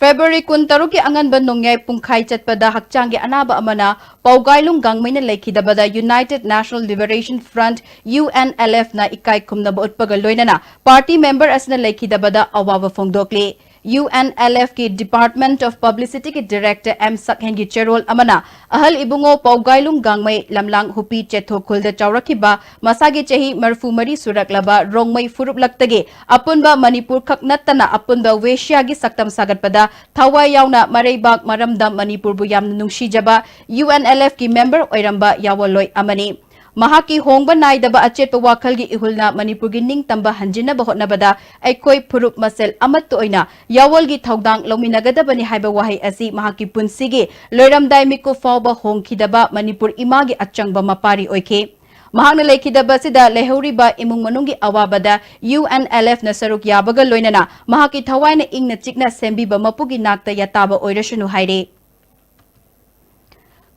ꯐꯦꯕ꯭ꯔꯨꯋꯥꯔꯤ ꯀꯨꯟꯇꯔꯨꯛꯀꯤ ꯑꯉꯟꯕ ꯅꯣꯡꯌꯥꯏ ꯄꯨꯡꯈꯥꯏ ꯆꯠꯄꯗ ꯍꯛꯆꯥꯡꯒꯤ ꯑꯅꯥꯕ ꯑꯃꯅ ꯄꯥꯎꯒꯥꯏꯂꯨꯡ ꯒꯥꯡꯃꯩꯅ ꯂꯩꯈꯤꯗꯕꯗ United National Liberation Front, UNLF, ꯅ ꯏꯀꯥꯏ ꯈꯨꯝꯅꯕ ꯎꯠꯄꯒ ꯂꯣꯏꯅꯅ ꯄꯥꯔꯇꯤ ꯃꯦꯝꯕꯔ ꯑꯁꯤꯅ ꯂꯩꯈꯤꯗꯕꯗ ꯑꯋꯥꯕ ꯐꯣꯡꯗꯣꯛꯂꯤ꯫ UNLF ꯀꯤ Department of Publicity ꯒꯤ Director ꯑꯦꯝ ꯁꯛꯍꯦꯟꯒꯤ ꯆꯦꯔꯣꯜ ꯑꯃꯅ ꯑꯍꯜ ꯏꯕꯨꯡꯉꯣ ꯄꯥꯎꯒꯥꯏꯂꯨꯡ ꯒꯥꯡꯃꯩ ꯂꯝꯂꯥꯡ ꯍꯨꯄꯤ ꯆꯦꯊꯣ ꯈꯨꯜꯗ ꯆꯥꯎꯔꯛꯈꯤꯕ ꯃꯁꯥꯒꯤ ꯆꯍꯤ ꯃꯔꯤꯐꯨ ꯃꯔꯤ ꯁꯨꯔꯛꯂꯕ ꯔꯣꯡꯃꯩ ꯐꯨꯔꯨꯞꯂꯛꯇꯒꯤ ꯑꯄꯨꯟꯕ ꯃꯅꯤꯄꯨꯔ ꯈꯛ ꯅꯠꯇꯅ ꯑꯄꯨꯟꯕ ꯋꯦꯁꯤꯌꯥꯒꯤ ꯁꯛꯇꯝ ꯁꯥꯒꯠꯄꯗ ꯊꯋꯥꯏ ꯌꯥꯎꯅ ꯃꯔꯩꯕꯥꯛ ꯃꯔꯝꯗꯝ ꯃꯅꯤꯄꯨꯔꯕꯨ ꯌꯥꯝꯅ ꯅꯨꯡꯁꯤꯖꯕ UNLF ꯀꯤ ꯃꯦꯝꯕꯔ ꯑꯣꯏꯔꯝꯕ ꯌꯥꯋꯣꯜꯂꯣꯏ ꯑꯃꯅꯤ꯫ ꯃꯍꯥꯛꯀꯤ ꯍꯣꯡꯕ ꯅꯥꯏꯗꯕ ꯑꯆꯦꯠꯄ ꯋꯥꯈꯜꯒꯤ ꯏꯍꯨꯜꯅ ꯃꯅꯤꯄꯨꯔꯒꯤ ꯅꯤꯡꯇꯝꯕ ꯍꯟꯖꯤꯟꯅꯕ ꯍꯣꯠꯅꯕꯗ ꯑꯩꯈꯣꯏ ꯐꯨꯔꯨꯞ ꯃꯁꯦꯜ ꯑꯃꯠꯇ ꯑꯣꯏꯅ ꯌꯥꯋꯣꯜꯒꯤ ꯊꯧꯗꯥꯡ ꯂꯧꯃꯤꯟꯅꯒꯗꯕꯅꯤ ꯍꯥꯏꯕ ꯋꯥꯍꯩ ꯑꯁꯤ ꯃꯍꯥꯛꯀꯤ ꯄꯨꯟꯁꯤꯒꯤ ꯂꯣꯏꯔꯝꯗꯥꯏ ꯃꯤꯀꯨꯞ ꯐꯥꯎꯕ ꯍꯣꯡꯈꯤꯗꯕ ꯃꯅꯤꯄꯨꯔ ꯏꯃꯥꯒꯤ ꯑꯆꯪꯕ ꯃꯄꯥꯔꯤ ꯑꯣꯏꯈꯤ꯫ ꯃꯍꯥꯛꯅ ꯂꯩꯈꯤꯗꯕ ꯑꯁꯤꯗ ꯂꯩꯍꯧꯔꯤꯕ ꯏꯃꯨꯡ ꯃꯅꯨꯡꯒꯤ ꯑꯋꯥꯕꯗ UNLF ꯅ ꯁꯔꯨꯛ ꯌꯥꯕꯒ ꯂꯣꯏꯅꯅ ꯃꯍꯥꯛꯀꯤ ꯊꯋꯥꯏꯅ ꯏꯪꯅ ꯆꯤꯛꯅ ꯁꯦꯝꯕꯤꯕ ꯃꯄꯨꯒꯤ ꯅꯥꯛꯇ ꯌꯥꯇꯥꯕ ꯑꯣꯏꯔꯁꯅꯨ ꯍꯥꯏꯔꯤ꯫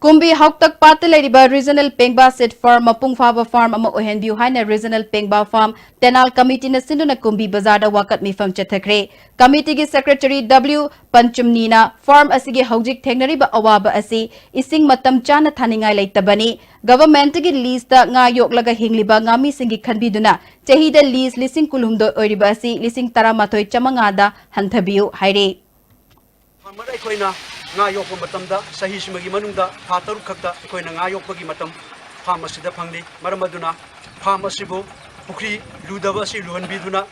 ꯀꯨꯝꯕꯤ ꯍꯥꯎꯇꯛ ꯄꯥꯠꯇ ꯂꯩꯔꯤꯕ Regional ꯄꯦꯡꯕꯥ Seed Farm ꯃꯄꯨꯡ ꯐꯥꯕ farm ꯑꯃ ꯑꯣꯏꯍꯟꯕꯤꯌꯨ ꯍꯥꯏꯅ Regional ꯄꯦꯡꯕꯥ Farm ꯇꯦꯅꯥꯜ Committee ꯅ ꯁꯤꯟꯗꯨꯅ ꯀꯨꯝꯕꯤ ꯕꯖꯥꯔꯗ ꯋꯥꯀꯠ ꯃꯤꯐꯝ ꯆꯠꯊꯈ꯭ꯔꯦ꯫ Committee ꯒꯤ Secretary W ꯄꯟꯆꯨꯝꯅꯤꯅ farm ꯑꯁꯤꯒꯤ ꯍꯧꯖꯤꯛ ꯊꯦꯡꯅꯔꯤꯕ ꯑꯋꯥꯕ ꯑꯁꯤ ꯏꯁꯤꯡ ꯃꯇꯝ ꯆꯥꯅ ꯊꯥꯅꯤꯡꯉꯥꯏ ꯂꯩꯇꯕꯅꯤ꯫ Government ꯀꯤ lease ꯇ ꯉꯥ ꯌꯣꯛꯂꯒ ꯍꯤꯡꯂꯤꯕ ꯉꯥꯃꯤꯁꯤꯡꯒꯤ ꯈꯟꯕꯤꯗꯨꯅ ꯆꯍꯤꯗ lease ꯂꯤꯁꯤꯡ ꯀꯨꯟꯍꯨꯝꯗꯣꯏ ꯑꯣꯏꯔꯤꯕ ꯑꯁꯤ ꯂꯤꯁꯤꯡ ꯇꯔꯥꯃꯥꯊꯣꯏ ꯆꯥꯃꯉꯥꯗ ꯍꯟꯊꯕꯤꯌꯨ ꯍꯥꯏꯔꯤ꯫ Farmer ꯑꯩꯈꯣꯏꯅ ꯉꯥ ꯌꯣꯛꯄ ꯃꯇꯝꯗ ꯆꯍꯤꯁꯤꯃꯒꯤ ꯃꯅꯨꯡꯗ ꯊꯥ ꯇꯔꯨꯛ ꯈꯛꯇ ꯑꯩꯈꯣꯏꯅ ꯉꯥ ꯌꯣꯛꯄꯒꯤ ꯃꯇꯝ farm ꯑꯁꯤꯗ ꯐꯪꯂꯤ꯫ ꯃꯔꯝ ꯑꯗꯨꯅ farm ꯑꯁꯤꯕꯨ ꯄꯨꯈ꯭ꯔꯤ ꯂꯨꯗꯕ ꯑꯁꯤ ꯂꯨꯍꯟꯕꯤꯗꯨꯅ,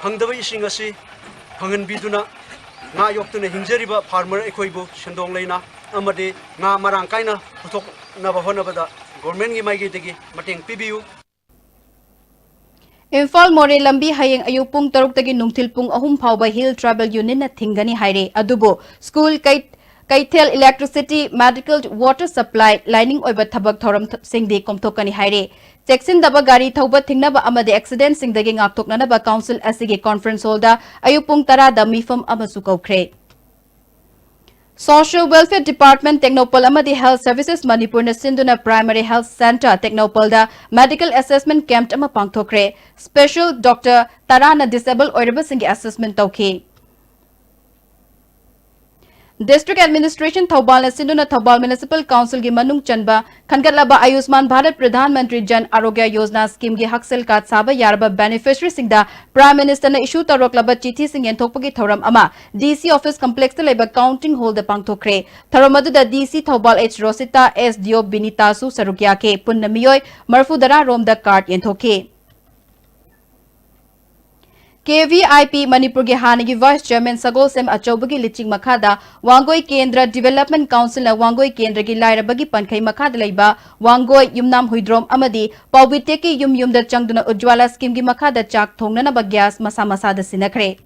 ꯐꯪꯗꯕ ꯏꯁꯤꯡ ꯑꯁꯤ ꯐꯪꯍꯟꯕꯤꯗꯨꯅ, ꯉꯥ ꯌꯣꯛꯇꯨꯅ ꯍꯤꯡꯖꯔꯤꯕ farmer ꯑꯩꯈꯣꯏꯕꯨ ꯁꯦꯟꯗꯣꯡ ꯂꯩꯅ ꯑꯃꯗꯤ ꯉꯥ ꯃꯔꯥꯡ ꯀꯥꯏꯅ ꯄꯨꯊꯣꯛꯅꯕ ꯍꯣꯠꯅꯕꯗ government ꯀꯤ ꯃꯥꯏꯀꯩꯗꯒꯤ ꯃꯇꯦꯡ ꯄꯤꯕꯤꯌꯨ꯫ ꯏꯝꯐꯥꯜ ꯃꯣꯔꯦ ꯂꯝꯕꯤ ꯍꯌꯦꯡ ꯑꯌꯨꯛ ꯄꯨꯡ ꯇꯔꯨꯛꯇꯒꯤ ꯅꯨꯡꯊꯤꯜ ꯄꯨꯡ ꯑꯍꯨꯝ ꯐꯥꯎꯕ Hill Tribal Union ꯅ ꯊꯤꯡꯒꯅꯤ ꯍꯥꯏꯔꯦ꯫ ꯑꯗꯨꯕꯨ school, ꯀꯩ-, ꯀꯩꯊꯦꯜ, electricity, medical, water supply, lining ꯑꯣꯏꯕ ꯊꯕꯛ ꯊꯧꯔꯝꯁꯤꯡꯗꯤ ꯀꯣꯝꯊꯣꯛꯀꯅꯤ ꯍꯥꯏꯔꯦ꯫ ꯆꯦꯛꯁꯤꯟꯗꯕ ꯒꯥꯔꯤ ꯊꯧꯕ ꯊꯤꯡꯅꯕ ꯑꯃꯗꯤ accident ꯁꯤꯡꯗꯒꯤ ꯉꯥꯛꯊꯣꯛꯅꯅꯕ council ꯑꯁꯤꯒꯤ conference hall ꯗ ꯑꯌꯨꯛ ꯄꯨꯡ ꯇꯔꯥꯗ ꯃꯤꯐꯝ ꯑꯃꯁꯨ ꯀꯧꯈ꯭ꯔꯦ꯫ Social Welfare Department ꯇꯦꯡꯅꯧꯄꯜ ꯑꯃꯗꯤ Health Services ꯃꯅꯤꯄꯨꯔꯅ ꯁꯤꯟꯗꯨꯅ Primary Health Centre ꯇꯦꯡꯅꯧꯄꯜꯗ medical assessment camp ꯑꯃ ꯄꯥꯡꯊꯣꯛꯈ꯭ꯔꯦ꯫ Special doctor ꯇꯔꯥꯅ disable ꯑꯣꯏꯔꯕꯁꯤꯡꯒꯤ assessment ꯇꯧꯈꯤ꯫ District Administration ꯊꯧꯕꯥꯜꯅ ꯁꯤꯟꯗꯨꯅ ꯊꯧꯕꯥꯜ Municipal Councilꯒꯤ ꯃꯅꯨꯡ ꯆꯟꯕ ꯈꯟꯒꯠꯂꯕ ꯑꯌꯨꯁꯃꯥꯟ ꯚꯥꯔꯠ ꯄ꯭ꯔꯙꯥꯟ ꯃꯟꯇ꯭ꯔꯤ ꯖꯟ ꯑꯥꯔꯣꯒ꯭ꯌ ꯌꯣꯖꯅꯥ schemeꯒꯤ ꯍꯛꯁꯦꯜ card ꯁꯥꯕ ꯌꯥꯔꯕ beneficiaryꯁꯤꯡꯗ Prime Ministerꯅ issue ꯇꯧꯔꯛꯂꯕ ꯆꯤꯊꯤꯁꯤꯡ ꯌꯦꯟꯊꯣꯛꯄꯒꯤ ꯊꯧꯔꯝ ꯑꯃ DC Office Complexꯇ ꯂꯩꯕ Counting Hallꯗ ꯄꯥꯡꯊꯣꯛꯈ꯭ꯔꯦ꯫ ꯊꯧꯔꯝ ꯑꯗꯨꯗ DC ꯊꯧꯕꯥꯜ H ꯔꯣꯁꯤꯇꯥ, SDO ꯕꯤꯅꯤꯇꯥꯁꯨ ꯁꯔꯨꯛ ꯌꯥꯈꯤ꯫ ꯄꯨꯟꯅ ꯃꯤꯑꯣꯏ ꯃꯔꯤꯐꯨꯇꯔꯥ ꯔꯣꯝꯗ card ꯌꯦꯟꯊꯣꯛꯈꯤ꯫ KVIP ꯃꯅꯤꯄꯨꯔꯒꯤ ꯍꯥꯟꯅꯒꯤ Vice Chairman ꯁꯒꯣꯜꯁꯦꯝ ꯑꯆꯧꯕꯒꯤ ꯂꯤꯆꯤꯡ ꯃꯈꯥꯗ ꯋꯥꯡꯒꯣꯏ ꯀꯦꯟꯗ꯭ꯔ Development Councilꯅ ꯋꯥꯡꯒꯣꯏ ꯀꯦꯟꯗ꯭ꯔꯒꯤ ꯂꯥꯏꯔꯕꯒꯤ ꯄꯟꯈꯩ ꯃꯈꯥꯗ ꯂꯩꯕ ꯋꯥꯡꯒꯣꯏ, ꯌꯨꯝꯅꯥꯝ ꯍꯨꯏꯗ꯭ꯔꯣꯝ ꯑꯃꯗꯤ ꯄꯥꯎꯕꯤꯇꯦꯛꯀꯤ ꯌꯨꯝ ꯌꯨꯝꯗ ꯆꯪꯗꯨꯅ ꯎꯖ꯭ꯋꯥꯂꯥ schemeꯒꯤ ꯃꯈꯥꯗ ꯆꯥꯛ ꯊꯣꯡꯅꯅꯕ gas ꯃꯁꯥ ꯃꯁꯥꯗ ꯁꯤꯟꯅꯈ꯭ꯔꯦ꯫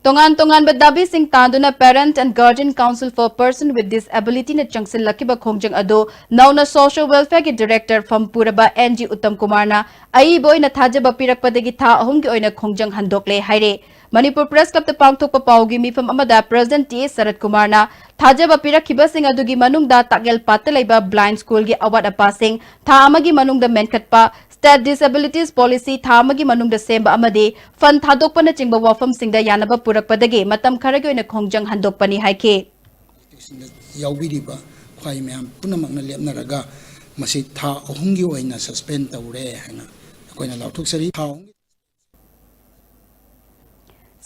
ꯇꯣꯉꯥꯟ ꯇꯣꯉꯥꯟꯕ ꯗꯥꯕꯤꯁꯤꯡ ꯇꯥꯟꯗꯨꯅ Parent and Guardian Council for Person with Disabilityꯅ ꯆꯪꯁꯤꯜꯂꯛꯈꯤꯕ ꯈꯣꯡꯖꯪ ꯑꯗꯨ ꯅꯧꯅ Social Welfareꯒꯤ Director ꯐꯝ ꯄꯨꯔꯕ N G ꯎꯠꯇꯝ ꯀꯨꯃꯥꯔꯅ ꯑꯏꯕ ꯑꯣꯏꯅ ꯊꯥꯖꯕ ꯄꯤꯔꯛꯄꯗꯒꯤ ꯊꯥ ꯑꯍꯨꯝꯒꯤ ꯑꯣꯏꯅ ꯈꯣꯡꯖꯪ ꯍꯟꯗꯣꯛꯂꯦ ꯍꯥꯏꯔꯦ꯫ ꯃꯅꯤꯄꯨꯔ Press Clubꯇ ꯄꯥꯡꯊꯣꯛꯄ ꯄꯥꯎꯒꯤ ꯃꯤꯐꯝ ꯑꯃꯗ President T A ꯁꯔꯠ ꯀꯨꯃꯥꯔꯅ ꯊꯥꯖꯕ ꯄꯤꯔꯛꯈꯤꯕꯁꯤꯡ ꯑꯗꯨꯒꯤ ꯃꯅꯨꯡꯗ ꯇꯥꯛꯌꯦꯜꯄꯥꯠꯇ ꯂꯩꯕ blind schoolꯒꯤ ꯑꯋꯥꯠ ꯑꯄꯥꯁꯤꯡ ꯊꯥ ꯑꯃꯒꯤ ꯃꯅꯨꯡꯗ ꯃꯦꯟꯈꯠꯄ, State Disabilities Policy ꯊꯥ ꯑꯃꯒꯤ ꯃꯅꯨꯡꯗ ꯁꯦꯝꯕ ꯑꯃꯗꯤ fund ꯊꯥꯗꯣꯛꯄꯅꯆꯤꯡꯕ ꯋꯥꯐꯝꯁꯤꯡꯗ ꯌꯥꯅꯕ ꯄꯨꯔꯛꯄꯗꯒꯤ ꯃꯇꯝ ꯈꯔꯒꯤ ꯑꯣꯏꯅ ꯈꯣꯡꯖꯪ ꯍꯟꯗꯣꯛꯄꯅꯤ ꯍꯥꯏꯈꯤ꯫ ꯌꯥꯎꯕꯤꯔꯤꯕ ꯈ꯭ꯋꯥꯏ ꯃꯌꯥꯝ ꯄꯨꯝꯅꯃꯛꯅ ꯂꯦꯞꯅꯔꯒ ꯃꯁꯤ ꯊꯥ ꯑꯍꯨꯝꯒꯤ ꯑꯣꯏꯅ suspend ꯇꯧꯔꯦ ꯍꯥꯏꯅ ꯑꯩꯈꯣꯏꯅ ꯂꯥꯎꯊꯣꯛꯆꯔꯤ꯫ ꯊꯥ ꯑꯍꯨꯝꯒꯤ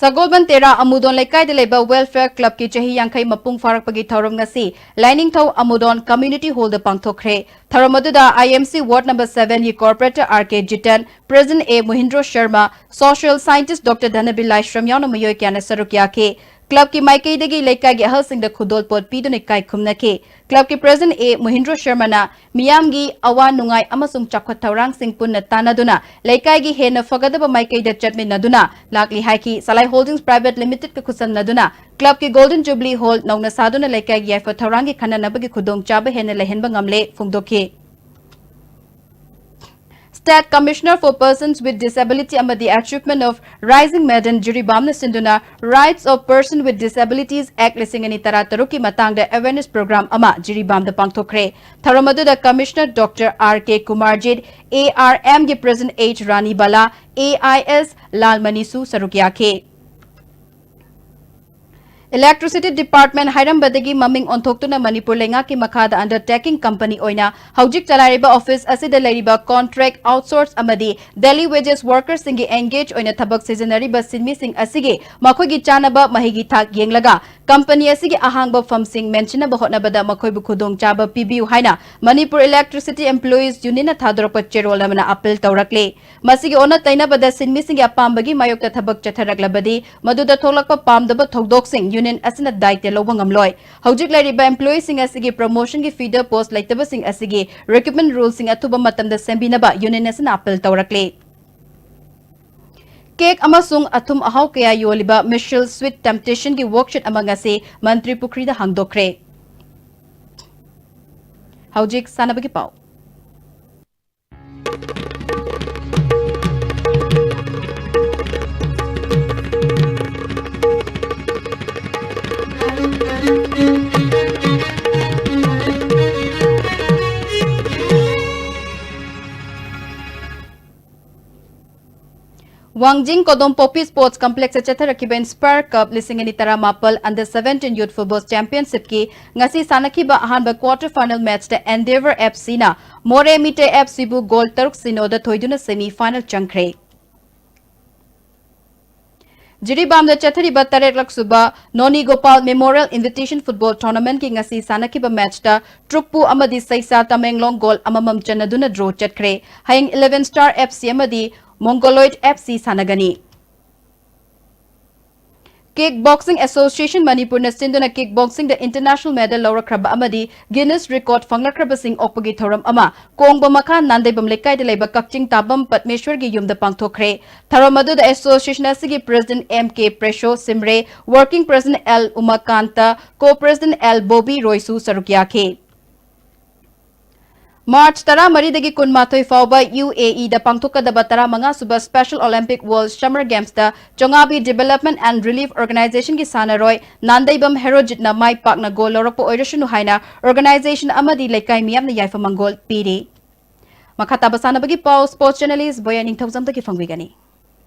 ꯁꯒꯣꯜꯕꯟ ꯇꯦꯔꯥ ꯑꯃꯨꯗꯣꯟ ꯂꯩꯀꯥꯏꯗ ꯂꯩꯕ Welfare Clubꯀꯤ ꯆꯍꯤ ꯌꯥꯡꯈꯩ ꯃꯄꯨꯡ ꯐꯥꯔꯛꯄꯒꯤ ꯊꯧꯔꯝ ꯉꯁꯤ ꯂꯥꯏꯅꯤꯡꯊꯧ ꯑꯃꯨꯗꯣꯟ Community Hallꯗ ꯄꯥꯡꯊꯣꯛꯈ꯭ꯔꯦ꯫ ꯊꯧꯔꯝ ꯑꯗꯨꯗ I M C Ward number sevenꯒꯤ Corporator R K Jitan, President A ꯃꯣꯍꯤꯟꯗ꯭ꯔꯣ Sharma, Social Scientist Doctor ꯙꯅꯕꯤꯔ ꯂꯥꯏꯁ꯭ꯔꯝ ꯌꯥꯎꯅ ꯃꯤꯑꯣꯏ ꯀꯌꯥꯅ ꯁꯔꯨꯛ ꯌꯥꯈꯤ꯫ Clubꯀꯤ ꯃꯥꯏꯀꯩꯗꯒꯤ ꯂꯩꯀꯥꯏꯒꯤ ꯑꯍꯜꯁꯤꯡꯗ ꯈꯨꯗꯣꯜꯄꯣꯠ ꯄꯤꯗꯨꯅ ꯏꯀꯥꯏ ꯈꯨꯝꯅꯈꯤ꯫ Clubꯀꯤ President A ꯃꯣꯍꯤꯟꯗ꯭ꯔꯣ ꯁꯔꯃꯅ ꯃꯤꯌꯥꯝꯒꯤ ꯑꯋꯥ ꯅꯨꯡꯉꯥꯏ ꯑꯃꯁꯨꯡ ꯆꯥꯎꯈꯠ ꯊꯧꯔꯥꯡꯁꯤꯡ ꯄꯨꯟꯅ ꯇꯥꯟꯅꯗꯨꯅ ꯂꯩꯀꯥꯏꯒꯤ ꯍꯦꯟꯅ ꯐꯒꯗꯕ ꯃꯥꯏꯀꯩꯗ ꯆꯠꯃꯤꯟꯅꯗꯨꯅ ꯂꯥꯛꯂꯤ ꯍꯥꯏꯈꯤ꯫ Salai Holdings Private Limitedꯀ ꯈꯨꯠꯁꯝꯅꯗꯨꯅ Clubꯀꯤ Golden Jubilee Hall ꯅꯧꯅ ꯁꯥꯗꯨꯅ ꯂꯩꯀꯥꯏꯒꯤ ꯌꯥꯏꯐ ꯊꯧꯔꯥꯡꯒꯤ ꯈꯟꯅꯅꯕꯒꯤ ꯈꯨꯗꯣꯡꯆꯥꯕ ꯍꯦꯟꯅ ꯂꯩꯍꯟꯕ ꯉꯝꯂꯦ ꯐꯣꯡꯗꯣꯛꯈꯤ꯫ State Commissioner for Persons with Disability ꯑꯃꯗꯤ Achievement of Rising Maiden ꯖꯤꯔꯤꯕꯥꯝꯅ ꯁꯤꯟꯗꯨꯅ Rights of Person with Disabilities Act ꯂꯤꯁꯤꯡ ꯑꯅꯤ ꯇꯔꯥꯇꯔꯨꯛꯀꯤ ꯃꯇꯥꯡꯗ awareness program ꯑꯃ ꯖꯤꯔꯤꯕꯥꯝꯗ ꯄꯥꯡꯊꯣꯛꯈ꯭ꯔꯦ꯫ ꯊꯧꯔꯝ ꯑꯗꯨꯗ Commissioner Doctor R K Kumarjit, A R Mꯒꯤ President H Rani Bala, A I S ꯂꯥꯜꯃꯅꯤꯁꯨ ꯁꯔꯨꯛ ꯌꯥꯈꯤ꯫ Electricity Department ꯍꯥꯏꯔꯝꯕꯗꯒꯤ ꯃꯃꯤꯡ ꯑꯣꯟꯊꯣꯛꯇꯨꯅ ꯃꯅꯤꯄꯨꯔ ꯂꯩꯉꯥꯛꯀꯤ ꯃꯈꯥꯗ undertaking company ꯑꯣꯏꯅ ꯍꯧꯖꯤꯛ ꯆꯂꯥꯏꯔꯤꯕ office ꯑꯁꯤꯗ ꯂꯩꯔꯤꯕ contract, outsource ꯑꯃꯗꯤ daily wages workerꯁꯤꯡꯒꯤ engage ꯑꯣꯏꯅ ꯊꯕꯛ ꯁꯤꯖꯤꯟꯅꯔꯤꯕ ꯁꯤꯟꯃꯤꯁꯤꯡ ꯑꯁꯤꯒꯤ ꯃꯈꯣꯏꯒꯤ ꯆꯥꯅꯕ ꯃꯍꯩꯒꯤ ꯊꯥꯛ ꯌꯦꯡꯂꯒ company ꯑꯁꯤꯒꯤ ꯑꯍꯥꯡꯕ ꯐꯝꯁꯤꯡ ꯃꯦꯟꯁꯤꯟꯅꯕ ꯍꯣꯠꯅꯕꯗ ꯃꯈꯣꯏꯕꯨ ꯈꯨꯗꯣꯡꯆꯥꯕ ꯄꯤꯕꯤꯌꯨ ꯍꯥꯏꯅ ꯃꯅꯤꯄꯨꯔ Electricity Employees Unionꯅ ꯊꯥꯗꯣꯔꯛꯄ ꯆꯦꯔꯣꯜ ꯑꯃꯅ appeal ꯇꯧꯔꯛꯂꯤ꯫ ꯃꯁꯤꯒꯤ ꯑꯣꯟꯅ ꯇꯩꯅꯕꯗ ꯁꯤꯟꯃꯤꯁꯤꯡꯒꯤ ꯑꯄꯥꯝꯕꯒꯤ ꯃꯥꯌꯣꯛꯇ ꯊꯕꯛ ꯆꯠꯊꯔꯛꯂꯕꯗꯤ ꯃꯗꯨꯗ ꯊꯣꯛꯂꯛꯄ ꯄꯥꯝꯗꯕ ꯊꯧꯗꯣꯛꯁꯤꯡ union ꯑꯁꯤꯅ ꯗꯥꯏꯇ ꯂꯧꯕ ꯉꯝꯂꯣꯏ꯫ ꯍꯧꯖꯤꯛ ꯂꯩꯔꯤꯕ employeeꯁꯤꯡ ꯑꯁꯤꯒꯤ promotionꯒꯤ feeder post ꯂꯩꯇꯕꯁꯤꯡ ꯑꯁꯤꯒꯤ recruitment ruleꯁꯤꯡ ꯑꯊꯨꯕ ꯃꯇꯝꯗ ꯁꯦꯝꯕꯤꯅꯕ union ꯑꯁꯤꯅ appeal ꯇꯧꯔꯛꯂꯤ꯫ Cake ꯑꯃꯁꯨꯡ ꯑꯊꯨꯝ ꯑꯍꯥꯎ ꯀꯌꯥ ꯌꯣꯜꯂꯤꯕ Michelle Sweet Temptationꯒꯤ workshop ꯑꯃ ꯉꯁꯤ ꯃꯟꯇ꯭ꯔꯤ ꯄꯨꯈ꯭ꯔꯤꯗ ꯍꯥꯡꯗꯣꯛꯈ꯭ꯔꯦ꯫ ꯍꯧꯖꯤꯛ ꯁꯥꯟꯅꯕꯒꯤ ꯄꯥꯎ꯫ ꯋꯥꯡꯖꯤꯡ ꯀꯣꯗꯣꯝ ꯄꯣꯄꯤ Sports Complexꯇ ꯆꯠꯊꯔꯛꯈꯤꯕ Inspire Cup ꯂꯤꯁꯤꯡ ꯑꯅꯤ ꯇꯔꯥꯃꯥꯄꯜ Under seventeen Youth Football Championshipꯀꯤ ꯉꯁꯤ ꯁꯥꯟꯅꯈꯤꯕ ꯑꯍꯥꯟꯕ quarter final matchꯇ Endeavour FCꯅ ꯃꯣꯔꯦ ꯃꯤꯇꯩ FCꯕꯨ goal ꯇꯔꯨꯛ ꯁꯤꯅꯣꯗ ꯊꯣꯏꯗꯨꯅ semi final ꯆꯪꯈ꯭ꯔꯦ꯫ ꯖꯤꯔꯤꯕꯥꯝꯗ ꯆꯠꯊꯔꯤꯕ ꯇꯔꯦꯠꯂꯛ ꯁꯨꯕ ꯅꯣꯅꯤ ꯒꯣꯄꯥꯜ Memorial Invitation Football Tournamentꯀꯤ ꯉꯁꯤ ꯁꯥꯟꯅꯈꯤꯕ matchꯇ ꯇ꯭ꯔꯨꯛꯄꯨ ꯑꯃꯗꯤ ꯁꯩꯁꯥ ꯇꯃꯦꯡꯂꯣꯡ goal ꯑꯃꯃꯝ ꯆꯟꯅꯗꯨꯅ draw ꯆꯠꯈ꯭ꯔꯦ꯫ ꯍꯌꯦꯡ Eleven Star FC ꯑꯃꯗꯤ Mongoloid FC ꯁꯥꯟꯅꯒꯅꯤ꯫ Kick Boxing Association ꯃꯅꯤꯄꯨꯔꯅ ꯁꯤꯟꯗꯨꯅ kick boxingꯗ international medal ꯂꯧꯔꯛꯈ꯭ꯔꯕ ꯑꯃꯗꯤ Guinness record ꯐꯪꯂꯛꯈ꯭ꯔꯕꯁꯤꯡ ꯑꯣꯛꯄꯒꯤ ꯊꯧꯔꯝ ꯑꯃ ꯀꯣꯡꯕ ꯃꯈꯥ ꯅꯥꯟꯗꯩꯕꯝ ꯂꯩꯀꯥꯏꯗ ꯂꯩꯕ ꯀꯛꯆꯤꯡ ꯇꯥꯕꯝ ꯄꯗꯃꯦꯁ꯭ꯋꯔꯒꯤ ꯌꯨꯝꯗ ꯄꯥꯡꯊꯣꯛꯈ꯭ꯔꯦ꯫ ꯊꯧꯔꯝ ꯑꯗꯨꯗ association ꯑꯁꯤꯒꯤ president M K ꯄ꯭ꯔꯦꯁꯣ ꯁꯤꯝꯔꯦ, working president L ꯎꯃꯥꯀꯥꯟꯇ, co-president L Bobby ꯔꯣꯏꯁꯨ ꯁꯔꯨꯛ ꯌꯥꯈꯤ꯫ March ꯇꯔꯥꯃꯔꯤꯗꯒꯤ ꯀꯨꯟꯃꯥꯊꯣꯏ ꯐꯥꯎꯕ UAEꯗ ꯄꯥꯡꯊꯣꯛꯀꯗꯕ ꯇꯔꯥꯃꯉꯥ ꯁꯨꯕ Special Olympic World Summer Gamesꯇ ꯆꯣꯉꯥꯕꯤ Development and Relief Organizationꯒꯤ ꯁꯥꯟꯅꯔꯣꯏ ꯅꯥꯟꯗꯩꯕꯝ ꯍꯦꯔꯣꯖꯤꯠꯅ ꯃꯥꯏ ꯄꯥꯛꯅ gold ꯂꯧꯔꯛꯄ ꯑꯣꯏꯔꯁꯅꯨ ꯍꯥꯏꯅ organization ꯑꯃꯗꯤ ꯂꯩꯀꯥꯏ ꯃꯤꯌꯥꯝꯅ ꯌꯥꯏꯐ ꯃꯪꯒꯣꯜ ꯄꯤꯔꯤ꯫ ꯃꯈꯥ ꯇꯥꯕ ꯁꯥꯟꯅꯕꯒꯤ ꯄꯥꯎ sports journalist ꯕꯣꯌꯥ ꯅꯤꯡꯊꯧꯖꯝꯗꯒꯤ ꯐꯪꯕꯤꯒꯅꯤ꯫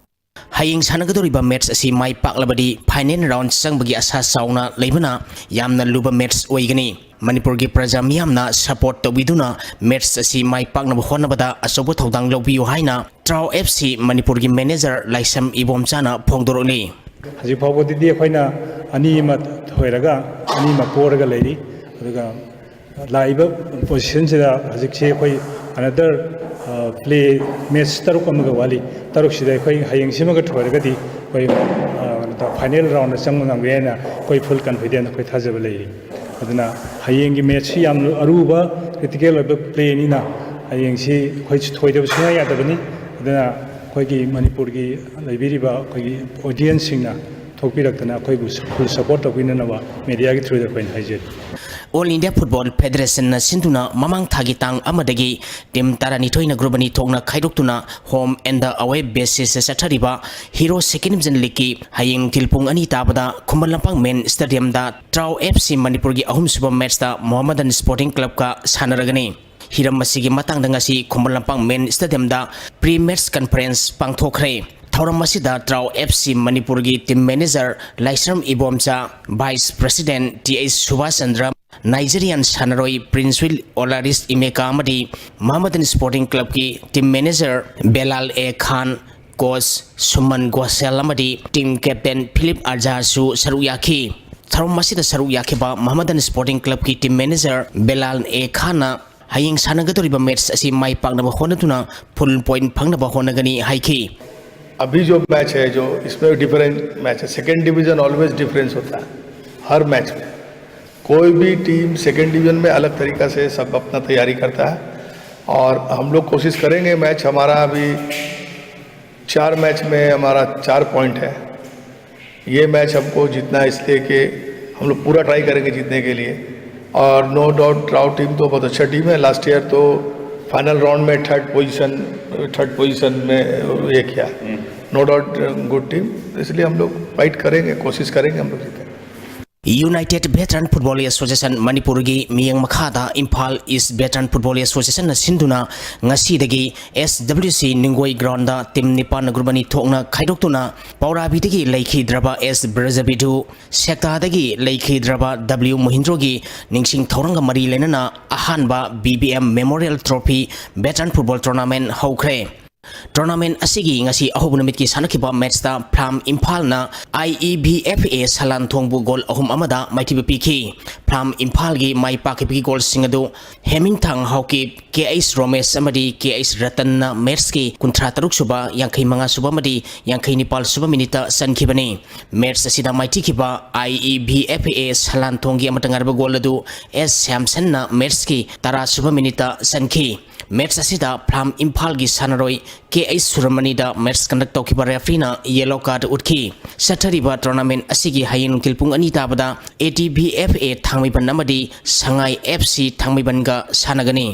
ꯍꯌꯦꯡ ꯁꯥꯟꯅꯒꯗꯧꯔꯤꯕ ꯃꯦꯠꯆ ꯑꯁꯤ ꯃꯥꯏ ꯄꯥꯛꯂꯕꯗꯤ ꯐꯥꯏꯅꯦꯜ ꯔꯥꯎꯟ ꯆꯪꯕꯒꯤ ꯑꯁꯥ ꯆꯥꯎꯅ ꯂꯩꯕꯅ ꯌꯥꯝꯅ ꯂꯨꯕ ꯃꯦꯠꯆ ꯑꯣꯏꯒꯅꯤ꯫ ꯃꯅꯤꯄꯨꯔꯒꯤ ꯄ꯭ꯔꯖꯥ ꯃꯤꯌꯥꯝꯅ ꯁꯄꯣꯔꯠ ꯇꯧꯕꯤꯗꯨꯅ ꯃꯦꯠꯆ ꯑꯁꯤ ꯃꯥꯏ ꯄꯥꯛꯅꯕ ꯍꯣꯠꯅꯕꯗ ꯑꯆꯧꯕ ꯊꯧꯗꯥꯡ ꯂꯧꯕꯤꯌꯨ ꯍꯥꯏꯅ ꯇ꯭ꯔꯥꯎ ꯑꯦꯐ ꯁꯤ ꯃꯅꯤꯄꯨꯔꯒꯤ ꯃꯦꯅꯦꯖꯔ ꯂꯥꯏꯁ꯭ꯔꯝ ꯏꯕꯣꯝꯆꯥꯅ ꯐꯣꯡꯗꯣꯔꯛꯂꯤ꯫ ꯍꯧꯖꯤꯛ ꯐꯥꯎꯕꯗꯗꯤ ꯑꯩꯈꯣꯏꯅ ꯑꯅꯤ ꯑꯃ ꯊꯣꯏꯔꯒ ꯑꯅꯤ ꯑꯃ ꯄꯣꯔꯒ ꯂꯩꯔꯤ꯫ ꯑꯗꯨꯒ ꯂꯥꯛꯏꯕ ꯄꯣꯖꯤꯁꯟꯁꯤꯗ ꯍꯧꯖꯤꯛꯁꯦ ꯑꯩꯈꯣꯏ ꯑꯅꯗꯔ ꯄ꯭ꯂꯦ ꯃꯦꯠꯆ ꯇꯔꯨꯛ ꯑꯃꯒ ꯋꯥꯠꯂꯤ꯫ ꯇꯔꯨꯛꯁꯤꯗ ꯑꯩꯈꯣꯏ ꯍꯌꯦꯡꯁꯤꯃꯒ ꯊꯣꯏꯔꯒꯗꯤ ꯑꯩꯈꯣꯏ ꯐꯥꯏꯅꯦꯜ ꯔꯥꯎꯟꯗ ꯆꯪꯕ ꯉꯝꯒꯦ ꯍꯥꯏꯅ ꯑꯩꯈꯣꯏ ꯐꯨꯜ ꯀꯟꯐꯤꯗꯦꯟꯁ ꯑꯩꯈꯣꯏ ꯊꯥꯖꯕ ꯂꯩꯔꯤ꯫ ꯑꯗꯨꯅ ꯍꯌꯦꯡꯒꯤ ꯃꯦꯠꯆꯁꯤ ꯌꯥꯝꯅ ꯑꯔꯨꯕ ꯀ꯭ꯔꯤꯇꯤꯀꯦꯜ ꯑꯣꯏꯕ ꯄ꯭ꯂꯦꯅꯤꯅ ꯍꯌꯦꯡꯁꯤ ꯑꯩꯈꯣꯏ ꯊꯣꯏꯗꯕ ꯁꯨꯡꯌꯥ ꯌꯥꯗꯕꯅꯤ꯫ ꯑꯗꯨꯅ ꯑꯩꯈꯣꯏꯒꯤ ꯃꯅꯤꯄꯨꯔꯒꯤ ꯂꯩꯕꯤꯔꯤꯕ ꯑꯩꯈꯣꯏꯒꯤ ꯑꯣꯗꯤꯌꯦꯟꯁꯁꯤꯡꯅ ꯊꯣꯛꯄꯤꯔꯛꯇꯅ ꯑꯩꯈꯣꯏꯕꯨ ꯐꯨꯜ ꯁꯄꯣꯔꯠ ꯇꯧꯕꯤꯅꯅꯕ ꯃꯦꯗꯤꯌꯥꯒꯤ ꯊ꯭ꯔꯨꯗ ꯑꯩꯈꯣꯏꯅ ꯍꯥꯏꯖꯔꯤ꯫ ꯑꯣꯜ ꯏꯟꯗꯤꯌꯥ ꯐꯨꯠꯕꯣꯜ ꯐꯦꯗꯔꯦꯁꯟꯅ ꯁꯤꯟꯗꯨꯅ ꯃꯃꯥꯡ ꯊꯥꯒꯤ ꯇꯥꯡ ꯑꯃꯗꯒꯤ ꯇꯤꯝ ꯇꯔꯥꯅꯤꯊꯣꯏꯅ ꯒ꯭ꯔꯨꯞ ꯑꯅꯤ ꯊꯣꯛꯅ ꯈꯥꯏꯗꯣꯛꯇꯨꯅ ꯍꯣꯝ ꯑꯦꯟ ꯗ ꯑꯋꯦ ꯕꯦꯁꯤꯁꯇ ꯆꯠꯊꯔꯤꯕ ꯍꯤꯔꯣ ꯁꯦꯀꯦꯟ ꯗꯤꯕꯤꯖꯟ ꯂꯤꯒꯀꯤ ꯍꯌꯦꯡ ꯅꯨꯡꯊꯤꯜ ꯄꯨꯡ ꯑꯅꯤ ꯇꯥꯕꯗ ꯈꯨꯃꯟ ꯂꯝꯄꯥꯛ ꯃꯦꯟ ꯁ꯭ꯇꯦꯗꯤꯌꯝꯗ ꯇ꯭ꯔꯥꯎ ꯑꯦꯐ ꯁꯤ ꯃꯅꯤꯄꯨꯔꯒꯤ ꯑꯍꯨꯝꯁꯨꯕ ꯃꯦꯠꯆꯇ ꯃꯣꯍꯝꯃꯗꯟ ꯁ꯭ꯄꯣꯔꯇꯤꯡ ꯀ꯭ꯂꯕꯀ ꯁꯥꯟꯅꯔꯒꯅꯤ꯫ ꯍꯤꯔꯝ ꯑꯁꯤꯒꯤ ꯃꯇꯥꯡꯗ ꯉꯁꯤ ꯈꯨꯃꯟ ꯂꯝꯄꯥꯛ ꯃꯦꯟ ꯁ꯭ꯇꯦꯗꯤꯌꯝꯗ ꯄ꯭ꯔꯤ ꯃꯦꯠꯆ ꯀꯟꯐꯔꯦꯟꯁ ꯄꯥꯡꯊꯣꯛꯈ꯭ꯔꯦ꯫ ꯊꯧꯔꯝ ꯑꯁꯤꯗ ꯇ꯭ꯔꯥꯎ ꯑꯦꯐ ꯁꯤ ꯃꯅꯤꯄꯨꯔꯒꯤ team manager Laishram Ibomcha, vice president T H ꯁꯨꯕꯥꯁ ꯆꯟꯗ꯭ꯔ, ꯅꯥꯏꯖꯦꯔꯤꯌꯥꯟ ꯁꯥꯟꯅꯔꯣꯏ ꯄ꯭ꯔꯤꯟꯁꯋꯤꯜ ꯑꯣꯂꯥꯔꯤꯁ ꯏꯃꯦꯀꯥ ꯑꯃꯗꯤ ꯃꯍꯃꯗꯟ ꯁ꯭ꯄꯣꯔꯇꯤꯡ ꯀ꯭ꯂꯕꯀꯤ team manager Belal A Khan, coach Suman Ghoshal ꯑꯃꯗꯤ ꯇꯤꯝ ꯀꯦꯞꯇꯦꯟ ꯐꯤꯂꯤꯞ ꯑꯥꯔꯖꯥꯁꯨ ꯁꯔꯨꯛ ꯌꯥꯈꯤ꯫ ꯊꯧꯔꯝ ꯑꯁꯤꯗ ꯁꯔꯨꯛ ꯌꯥꯈꯤꯕ ꯃꯍꯃꯗꯟ ꯁ꯭ꯄꯣꯔꯇꯤꯡ ꯀ꯭ꯂꯕꯀꯤ ꯇꯤꯝ ꯃꯦꯅꯦꯖꯔ ꯕꯦꯂꯥꯜ ꯑꯦ ꯈꯥꯟꯅ ꯍꯌꯦꯡ ꯁꯥꯟꯅꯒꯗꯧꯔꯤꯕ ꯃꯦꯠꯆ ꯑꯁꯤ ꯃꯥꯏ ꯄꯥꯛꯅꯕ ꯍꯣꯠꯅꯗꯨꯅ ꯐꯨꯜ ꯄꯣꯏꯟꯠ ꯐꯪꯅꯕ ꯍꯣꯠꯅꯒꯅꯤ ꯍꯥꯏꯈꯤ꯫ अभी जो मैच है, जो इसमें डिफरेंट मैच है, सेकेंड डिवीजन ऑलवेज डिफरेंस होता है हर मैच में। कोई भी टीम सेकेंड डिवीजन में अलग तरीका से सब अपना तैयारी करता है और हम लोग कोशिश करेंगे। मैच हमारा अभी चार मैच में हमारा चार पॉइंट है। ये मैच हमको जीतना है, इसलिए कि हम लोग पूरा ट्राई करेंगे जीतने के लिए। और नो डाउट ट्राउट टीम तो बहुत अच्छा टीम है। लास्ट ईयर तो फाइनल राउंड में थर्ड पोजीशन, थर्ड पोजीशन में ये किया। नो डाउट गुड टीम, इसलिए हम लोग फाइट करेंगे, कोशिश करेंगे हम लोग जीतेंगे। United Veteran Football Association ꯃꯅꯤꯄꯨꯔꯒꯤ ꯃꯤꯠꯌꯦꯡ ꯃꯈꯥꯗ ꯏꯝꯐꯥꯜ ꯏꯁ ꯚꯦꯇꯔꯟ ꯐꯨꯠꯕꯣꯜ ꯑꯦꯁꯣꯁꯤꯌꯦꯁꯟꯅ ꯁꯤꯟꯗꯨꯅ ꯉꯁꯤꯗꯒꯤ S W C ꯅꯤꯡꯒꯣꯏ ꯒ꯭ꯔꯥꯎꯟꯗ ꯇꯤꯝ ꯅꯤꯄꯥꯟ group ꯑꯅꯤ ꯊꯣꯛꯅ ꯈꯥꯏꯗꯣꯛꯇꯨꯅ ꯄꯥꯎꯔꯥꯕꯤꯗꯒꯤ ꯂꯩꯈꯤꯗ꯭ꯔꯕ S ꯕ꯭ꯔꯖꯕꯤꯙꯨ, ꯁꯦꯛꯇꯥꯗꯒꯤ ꯂꯩꯈꯤꯗ꯭ꯔꯕ W ꯃꯣꯍꯤꯟꯗ꯭ꯔꯣꯒꯤ ꯅꯤꯡꯁꯤꯡ ꯊꯧꯔꯝꯒ ꯃꯔꯤ ꯂꯩꯅꯅ ꯑꯍꯥꯟꯕ B V M Memorial Trophy Veteran Football Tournament ꯍꯧꯈ꯭ꯔꯦ꯫ Tournament ꯑꯁꯤꯒꯤ ꯉꯁꯤ ꯑꯍꯧꯕ ꯅꯨꯃꯤꯠꯀꯤ ꯁꯥꯟꯅꯈꯤꯕ matchꯇ ꯐ꯭ꯂꯥꯝ ꯏꯝꯐꯥꯜꯅ I E V F A ꯁꯂꯥꯟꯊꯣꯡꯕꯨ ꯒꯣꯜ ꯑꯍꯨꯝ ꯑꯃꯗ ꯃꯥꯏꯊꯤꯕ ꯄꯤꯈꯤ꯫ ꯐ꯭ꯂꯥꯝ ꯏꯝꯐꯥꯜꯒꯤ ꯃꯥꯏ ꯄꯥꯛꯈꯤꯕꯒꯤ ꯒꯣꯜꯁꯤꯡ ꯑꯗꯨ ꯍꯦꯃꯤꯡꯊꯥꯡ ꯍꯥꯎꯀꯤꯞ, K H ꯔꯣꯃꯦꯁ ꯑꯃꯗꯤ K H ꯔꯇꯟꯅ matchꯀꯤ ꯀꯨꯟꯊ꯭ꯔꯥ ꯇꯔꯨꯛ ꯁꯨꯕ, ꯌꯥꯡꯈꯩ ꯃꯉꯥ ꯁꯨꯕ ꯑꯃꯗꯤ ꯌꯥꯡꯈꯩ ꯅꯤꯄꯥꯜ ꯁꯨꯕ ꯃꯤꯅꯤꯠꯇ ꯆꯟꯈꯤꯕꯅꯤ꯫ Match ꯑꯁꯤꯗ ꯃꯥꯏꯊꯤꯈꯤꯕ I E V F A ꯁꯂꯥꯟꯊꯣꯡꯒꯤ ꯑꯃꯠꯇ ꯉꯥꯏꯔꯕ ꯒꯣꯜ ꯑꯗꯨ S ꯁ꯭ꯌꯥꯝꯁꯟꯅ matchꯀꯤ ꯇꯔꯥ ꯁꯨꯕ ꯃꯤꯅꯤꯠꯇ ꯆꯟꯈꯤ꯫ Match ꯑꯁꯤꯗ ꯐ꯭ꯂꯥꯝ ꯏꯝꯐꯥꯜꯒꯤ ꯁꯥꯟꯅꯔꯣꯏ K H ꯁꯨꯔꯃꯅꯤꯗ match conduct ꯇꯧꯈꯤꯕ refereeꯅ yellow card ꯎꯠꯈꯤ꯫ ꯆꯠꯊꯔꯤꯕ tournament ꯑꯁꯤꯒꯤ ꯍꯌꯦꯡ ꯅꯨꯡꯊꯤꯜ ꯄꯨꯡ ꯑꯅꯤ ꯇꯥꯕꯗ A T V F A ꯊꯥꯡꯃꯩꯕꯟ ꯑꯃꯗꯤ ꯁꯉꯥꯏ F C ꯊꯥꯡꯃꯩꯕꯟꯒ ꯁꯥꯟꯅꯒꯅꯤ꯫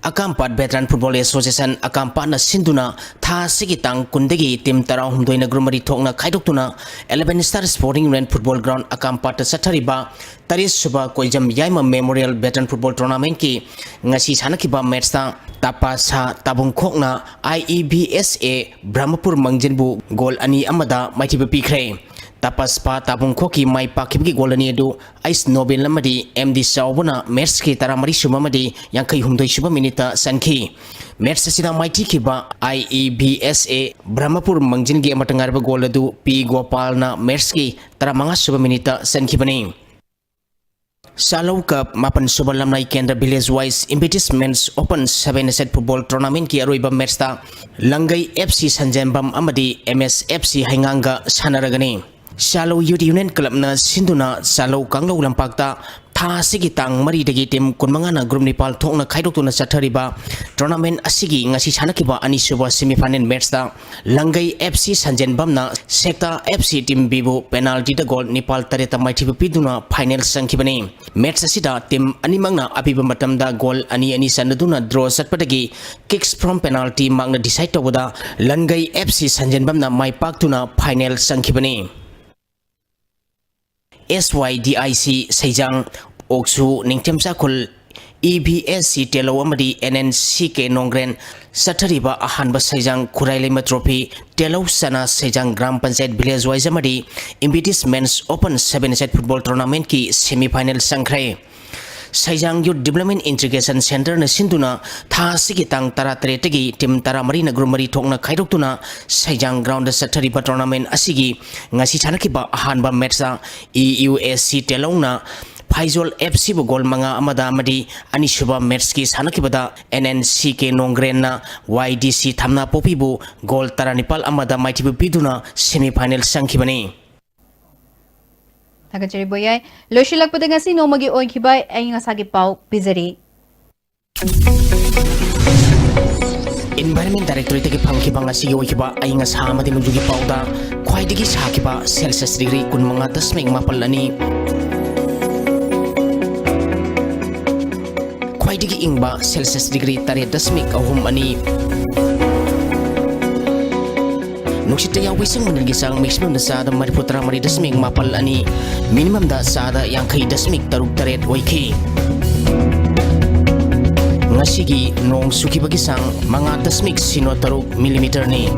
ꯑꯀꯥꯝꯄꯥꯠ Veteran Football Association ꯑꯀꯥꯝꯄꯥꯠꯅ ꯁꯤꯟꯗꯨꯅ ꯊꯥ ꯑꯁꯤꯒꯤ ꯇꯥꯡ ꯀꯨꯟꯗꯒꯤ ꯇꯤꯝ ꯇꯔꯥꯍꯨꯝꯗꯣꯏꯅ group ꯃꯔꯤ ꯊꯣꯛꯅ ꯈꯥꯏꯗꯣꯛꯇꯨꯅ Eleven Star Sporting Union Football Ground ꯑꯀꯥꯝꯄꯥꯠꯇ ꯆꯠꯊꯔꯤꯕ ꯇꯔꯦꯠ ꯁꯨꯕ ꯀꯣꯏꯖꯝ ꯌꯥꯏꯃ Memorial Veteran Football Tournamentꯀꯤ ꯉꯁꯤ ꯁꯥꯟꯅꯈꯤꯕ matchꯇ ꯇꯥꯄꯥꯁꯥ ꯇꯥꯕꯨꯡꯈꯣꯛꯅ I E V S A Brahmapur ꯃꯪꯖꯤꯟꯕꯨ ꯒꯣꯜ ꯑꯅꯤ ꯑꯃꯗ ꯃꯥꯏꯊꯤꯕ ꯄꯤꯈ꯭ꯔꯦ꯫ ꯇꯥꯄꯁꯄꯥ ꯇꯥꯕꯨꯡꯈꯣꯛꯀꯤ ꯃꯥꯏ ꯄꯥꯛꯈꯤꯕꯒꯤ ꯒꯣꯜ ꯑꯅꯤ ꯑꯗꯨ ꯑꯩꯁ ꯅꯣꯕꯦꯜ ꯑꯃꯗꯤ M D ꯆꯥꯎꯕꯅ matchꯀꯤ ꯇꯔꯥꯃꯔꯤ ꯁꯨꯕ ꯑꯃꯗꯤ ꯌꯥꯡꯈꯩ ꯍꯨꯝꯗꯣꯏ ꯁꯨꯕ ꯃꯤꯅꯤꯠꯇ ꯆꯟꯈꯤ꯫ Match ꯑꯁꯤꯗ ꯃꯥꯏꯊꯤꯈꯤꯕ I E V S A Brahmapur ꯃꯪꯖꯤꯟꯒꯤ ꯑꯃꯠꯇ ꯉꯥꯏꯔꯕ ꯒꯣꯜ ꯑꯗꯨ ꯄꯤ ꯒꯣꯄꯥꯜꯅ matchꯀꯤ ꯇꯔꯥꯃꯉꯥ ꯁꯨꯕ ꯃꯤꯅꯤꯠꯇ ꯆꯟꯈꯤꯕꯅꯤ꯫ ꯁꯥꯂꯧ ꯀꯞ ꯃꯥꯄꯟ ꯁꯨꯕ ꯂꯝꯂꯥꯏ ꯀꯦꯟꯗ꯭ꯔ Village Wise Impediment Open Seven Set Football Tournamentꯀꯤ ꯑꯔꯣꯏꯕ matchꯇ ꯂꯪꯒꯩ F C ꯁꯟꯖꯦꯝꯕꯝ ꯑꯃꯗꯤ M S F C ꯍꯩꯉꯥꯡꯒ ꯁꯥꯟꯅꯔꯒꯅꯤ꯫ ꯆꯥꯂꯧ Youth Union Clubꯅ ꯁꯤꯟꯗꯨꯅ ꯆꯥꯂꯧ ꯀꯥꯡꯂꯧ ꯂꯝꯄꯥꯛꯇ ꯊꯥ ꯑꯁꯤꯒꯤ ꯇꯥꯡ ꯃꯔꯤꯗꯒꯤ team ꯀꯨꯟꯃꯉꯥꯅ group ꯅꯤꯄꯥꯜ ꯊꯣꯛꯅ ꯈꯥꯏꯗꯣꯛꯇꯨꯅ ꯆꯠꯊꯔꯤꯕ tournament ꯑꯁꯤꯒꯤ ꯉꯁꯤ ꯁꯥꯟꯅꯈꯤꯕ ꯑꯅꯤꯁꯨꯕ semi final matchꯇ ꯂꯪꯒꯩ F C ꯁꯟꯖꯦꯟꯕꯝꯅ ꯁꯦꯛꯇꯥ F C team Bꯕꯨ penaltyꯗ goal ꯅꯤꯄꯥꯜ ꯇꯔꯦꯠꯇ ꯃꯥꯏꯊꯤꯕ ꯄꯤꯗꯨꯅ final ꯆꯪꯈꯤꯕꯅꯤ꯫ Match ꯑꯁꯤꯗ team ꯑꯅꯤꯃꯛꯅ ꯑꯄꯤꯕ ꯃꯇꯝꯗ goal ꯑꯅꯤ ꯑꯅꯤ ꯆꯟꯅꯗꯨꯅ draw ꯆꯠꯄꯗꯒꯤ kicks from penalty ꯃꯥꯛꯅ decide ꯇꯧꯕꯗ ꯂꯟꯒꯩ F C ꯁꯟꯖꯦꯟꯕꯝꯅ my ꯄꯥꯛꯇꯨꯅ final ꯆꯪꯈꯤꯕꯅꯤ꯫ S Y D I C ꯁꯩꯖꯥꯡ, ꯑꯣꯛꯁꯨ ꯅꯤꯡꯊꯦꯝꯆꯥ ꯈꯨꯜ, E V S C ꯇꯦꯂꯧ ꯑꯃꯗꯤ N N C K ꯅꯣꯡꯒ꯭ꯔꯦꯟ ꯆꯠꯊꯔꯤꯕ ꯑꯍꯥꯟꯕ ꯁꯩꯖꯥꯡ ꯈꯨꯔꯥꯏ ꯂꯩꯃ trophy ꯇꯦꯂꯧ ꯆꯅꯥ ꯁꯩꯖꯥꯡ ꯒ꯭ꯔꯥꯝ ꯄꯟꯆꯥꯌꯠ village wise ꯑꯃꯗꯤ Impetus Men's Open seven side football tournamentꯀꯤ semi final ꯆꯪꯈ꯭ꯔꯦ꯫ ꯁꯩꯖꯥꯡ Youth Development Integration Centreꯅ ꯁꯤꯟꯗꯨꯅ ꯊꯥ ꯑꯁꯤꯒꯤ ꯇꯥꯡ ꯇꯔꯥꯇꯔꯦꯠꯇꯒꯤ team ꯇꯔꯥꯃꯔꯤꯅ group ꯃꯔꯤ ꯊꯣꯛꯅ ꯈꯥꯏꯗꯣꯛꯇꯨꯅ ꯁꯩꯖꯥꯡ groundꯗ ꯆꯠꯊꯔꯤꯕ tournament ꯑꯁꯤꯒꯤ ꯉꯁꯤ ꯁꯥꯟꯅꯈꯤꯕ ꯑꯍꯥꯟꯕ matchꯇ E U S C ꯇꯦꯂꯧꯅ ꯐꯥꯏꯖꯣꯜ F Cꯕꯨ goal ꯃꯉꯥ ꯑꯃꯗ ꯑꯃꯗꯤ ꯑꯅꯤꯁꯨꯕ matchꯀꯤ ꯁꯥꯟꯅꯈꯤꯕꯗ N N C K ꯅꯣꯡꯒ꯭ꯔꯦꯟꯅ Y D C ꯊꯝꯅꯥꯄꯣꯛꯄꯤꯕꯨ goal ꯇꯔꯥꯅꯤꯄꯥꯜ ꯑꯃꯗ ꯃꯥꯏꯊꯤꯕ ꯄꯤꯗꯨꯅ semi final ꯆꯪꯈꯤꯕꯅꯤ꯫ ꯊꯥꯒꯠꯆꯔꯤ ꯕꯣꯌꯥꯏ꯫ ꯂꯣꯏꯁꯤꯜꯂꯛꯄꯗ ꯉꯁꯤ ꯅꯣꯡꯃꯒꯤ ꯑꯣꯏꯈꯤꯕ ꯑꯏꯪ ꯑꯁꯥꯒꯤ ꯄꯥꯎ ꯄꯤꯖꯔꯤ꯫ Environment Directorateꯇꯒꯤ ꯐꯪꯈꯤꯕ ꯉꯁꯤꯒꯤ ꯑꯣꯏꯈꯤꯕ ꯑꯏꯪ ꯑꯁꯥ ꯑꯃꯗꯤ ꯅꯣꯡꯖꯨꯒꯤ ꯄꯥꯎꯗ ꯈ꯭ꯋꯥꯏꯗꯒꯤ ꯁꯥꯈꯤꯕ Celsius degree ꯀꯨꯟꯃꯉꯥ ꯗꯁꯃꯤꯛ ꯃꯥꯄꯜ ꯑꯅꯤ, ꯈ꯭ꯋꯥꯏꯗꯒꯤ ꯏꯪꯕ Celsius degree ꯇꯔꯦꯠ ꯗꯁꯃꯤꯛ ꯑꯍꯨꯝ ꯑꯅꯤ, ꯅꯨꯡꯁꯤꯠꯇ ꯌꯥꯎꯕ ꯏꯁꯤꯡ ꯃꯅꯤꯜꯒꯤ ꯆꯥꯡ maximumꯗ ꯆꯥꯗ ꯃꯔꯤꯐꯨ ꯇꯔꯥꯃꯔꯤ ꯗꯁꯃꯤꯛ ꯃꯥꯄꯜ ꯑꯅꯤ, minimumꯗ ꯆꯥꯗ ꯌꯥꯡꯈꯩ ꯗꯁꯃꯤꯛ ꯇꯔꯨꯛ ꯇꯔꯦꯠ ꯑꯣꯏꯈꯤ꯫ ꯉꯁꯤꯒꯤ ꯅꯣꯡ ꯆꯨꯈꯤꯕꯒꯤ ꯆꯥꯡ ꯃꯉꯥ ꯗꯁꯃꯤꯛ ꯁꯤꯅꯣ ꯇꯔꯨꯛ millimeterꯅꯤ꯫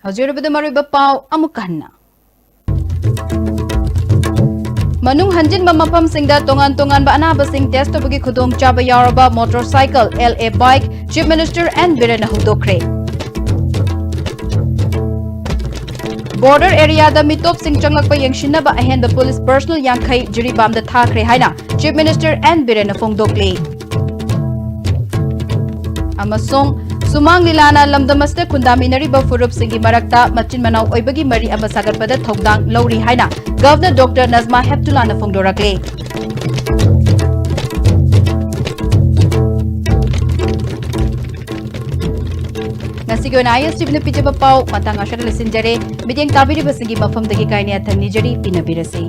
ꯍꯧꯖꯤꯛ ꯑꯣꯏꯔꯕꯗ ꯃꯔꯨꯑꯣꯏꯕ ꯄꯥꯎ ꯑꯃꯨꯛꯀ ꯍꯟꯅ꯫ ꯃꯅꯨꯡ ꯍꯟꯖꯤꯟꯕ ꯃꯐꯝꯁꯤꯡꯗ ꯇꯣꯉꯥꯟ ꯇꯣꯉꯥꯟꯕ ꯑꯅꯥꯕꯁꯤꯡ test ꯇꯧꯕꯒꯤ ꯈꯨꯗꯣꯡꯆꯥꯕ ꯌꯥꯎꯔꯕ motorcycle, L A bike Chief Minister N ꯕꯤꯔꯦꯟꯅ ꯍꯧꯗꯣꯛꯈ꯭ꯔꯦ꯫ Border areaꯗ ꯃꯤꯇꯣꯞꯁꯤꯡ ꯆꯪꯂꯛꯄ ꯌꯦꯡꯁꯤꯟꯅꯕ ꯑꯍꯦꯟꯕ police personnel ꯌꯥꯡꯈꯩ ꯖꯤꯔꯤꯕꯥꯝꯗ ꯊꯥꯈ꯭ꯔꯦ ꯍꯥꯏꯅ Chief Minister N ꯕꯤꯔꯦꯟꯅ ꯐꯣꯡꯗꯣꯛꯂꯤ꯫ ꯑꯃꯁꯨꯡ ꯁꯨꯃꯥꯡ ꯂꯤꯂꯥꯅ ꯂꯝꯗꯝ ꯑꯁꯤꯗ ꯈꯨꯟꯗꯥꯃꯤꯟꯅꯔꯤꯕ ꯐꯨꯔꯨꯞꯁꯤꯡꯒꯤ ꯃꯔꯛꯇ ꯃꯆꯤꯟ ꯃꯅꯥꯎ ꯑꯣꯏꯕꯒꯤ ꯃꯔꯤ ꯑꯃ ꯁꯥꯒꯠꯄꯗ ꯊꯧꯗꯥꯡ ꯂꯧꯔꯤ ꯍꯥꯏꯅ ꯒꯚꯔꯅꯔ ꯗꯣꯛꯇꯔ ꯅꯖꯃꯥ ꯍꯦꯞꯇꯨꯂꯥꯅ ꯐꯣꯡꯗꯣꯔꯛꯂꯦ꯫ ꯉꯁꯤꯒꯤ ꯑꯣꯏꯅ ISTVꯅ ꯄꯤꯖꯕ ꯄꯥꯎ ꯃꯇꯥꯡ ꯑꯁꯤꯗ ꯂꯣꯏꯁꯤꯟꯖꯔꯦ꯫ ꯃꯤꯠꯌꯦꯡ ꯇꯥꯕꯤꯔꯤꯕꯁꯤꯡꯒꯤ ꯃꯐꯝꯗꯒꯤ ꯀꯥꯏꯅ ꯌꯥꯊꯪ ꯅꯤꯖꯔꯤ, ꯄꯤꯅꯕꯤꯔꯁꯤ꯫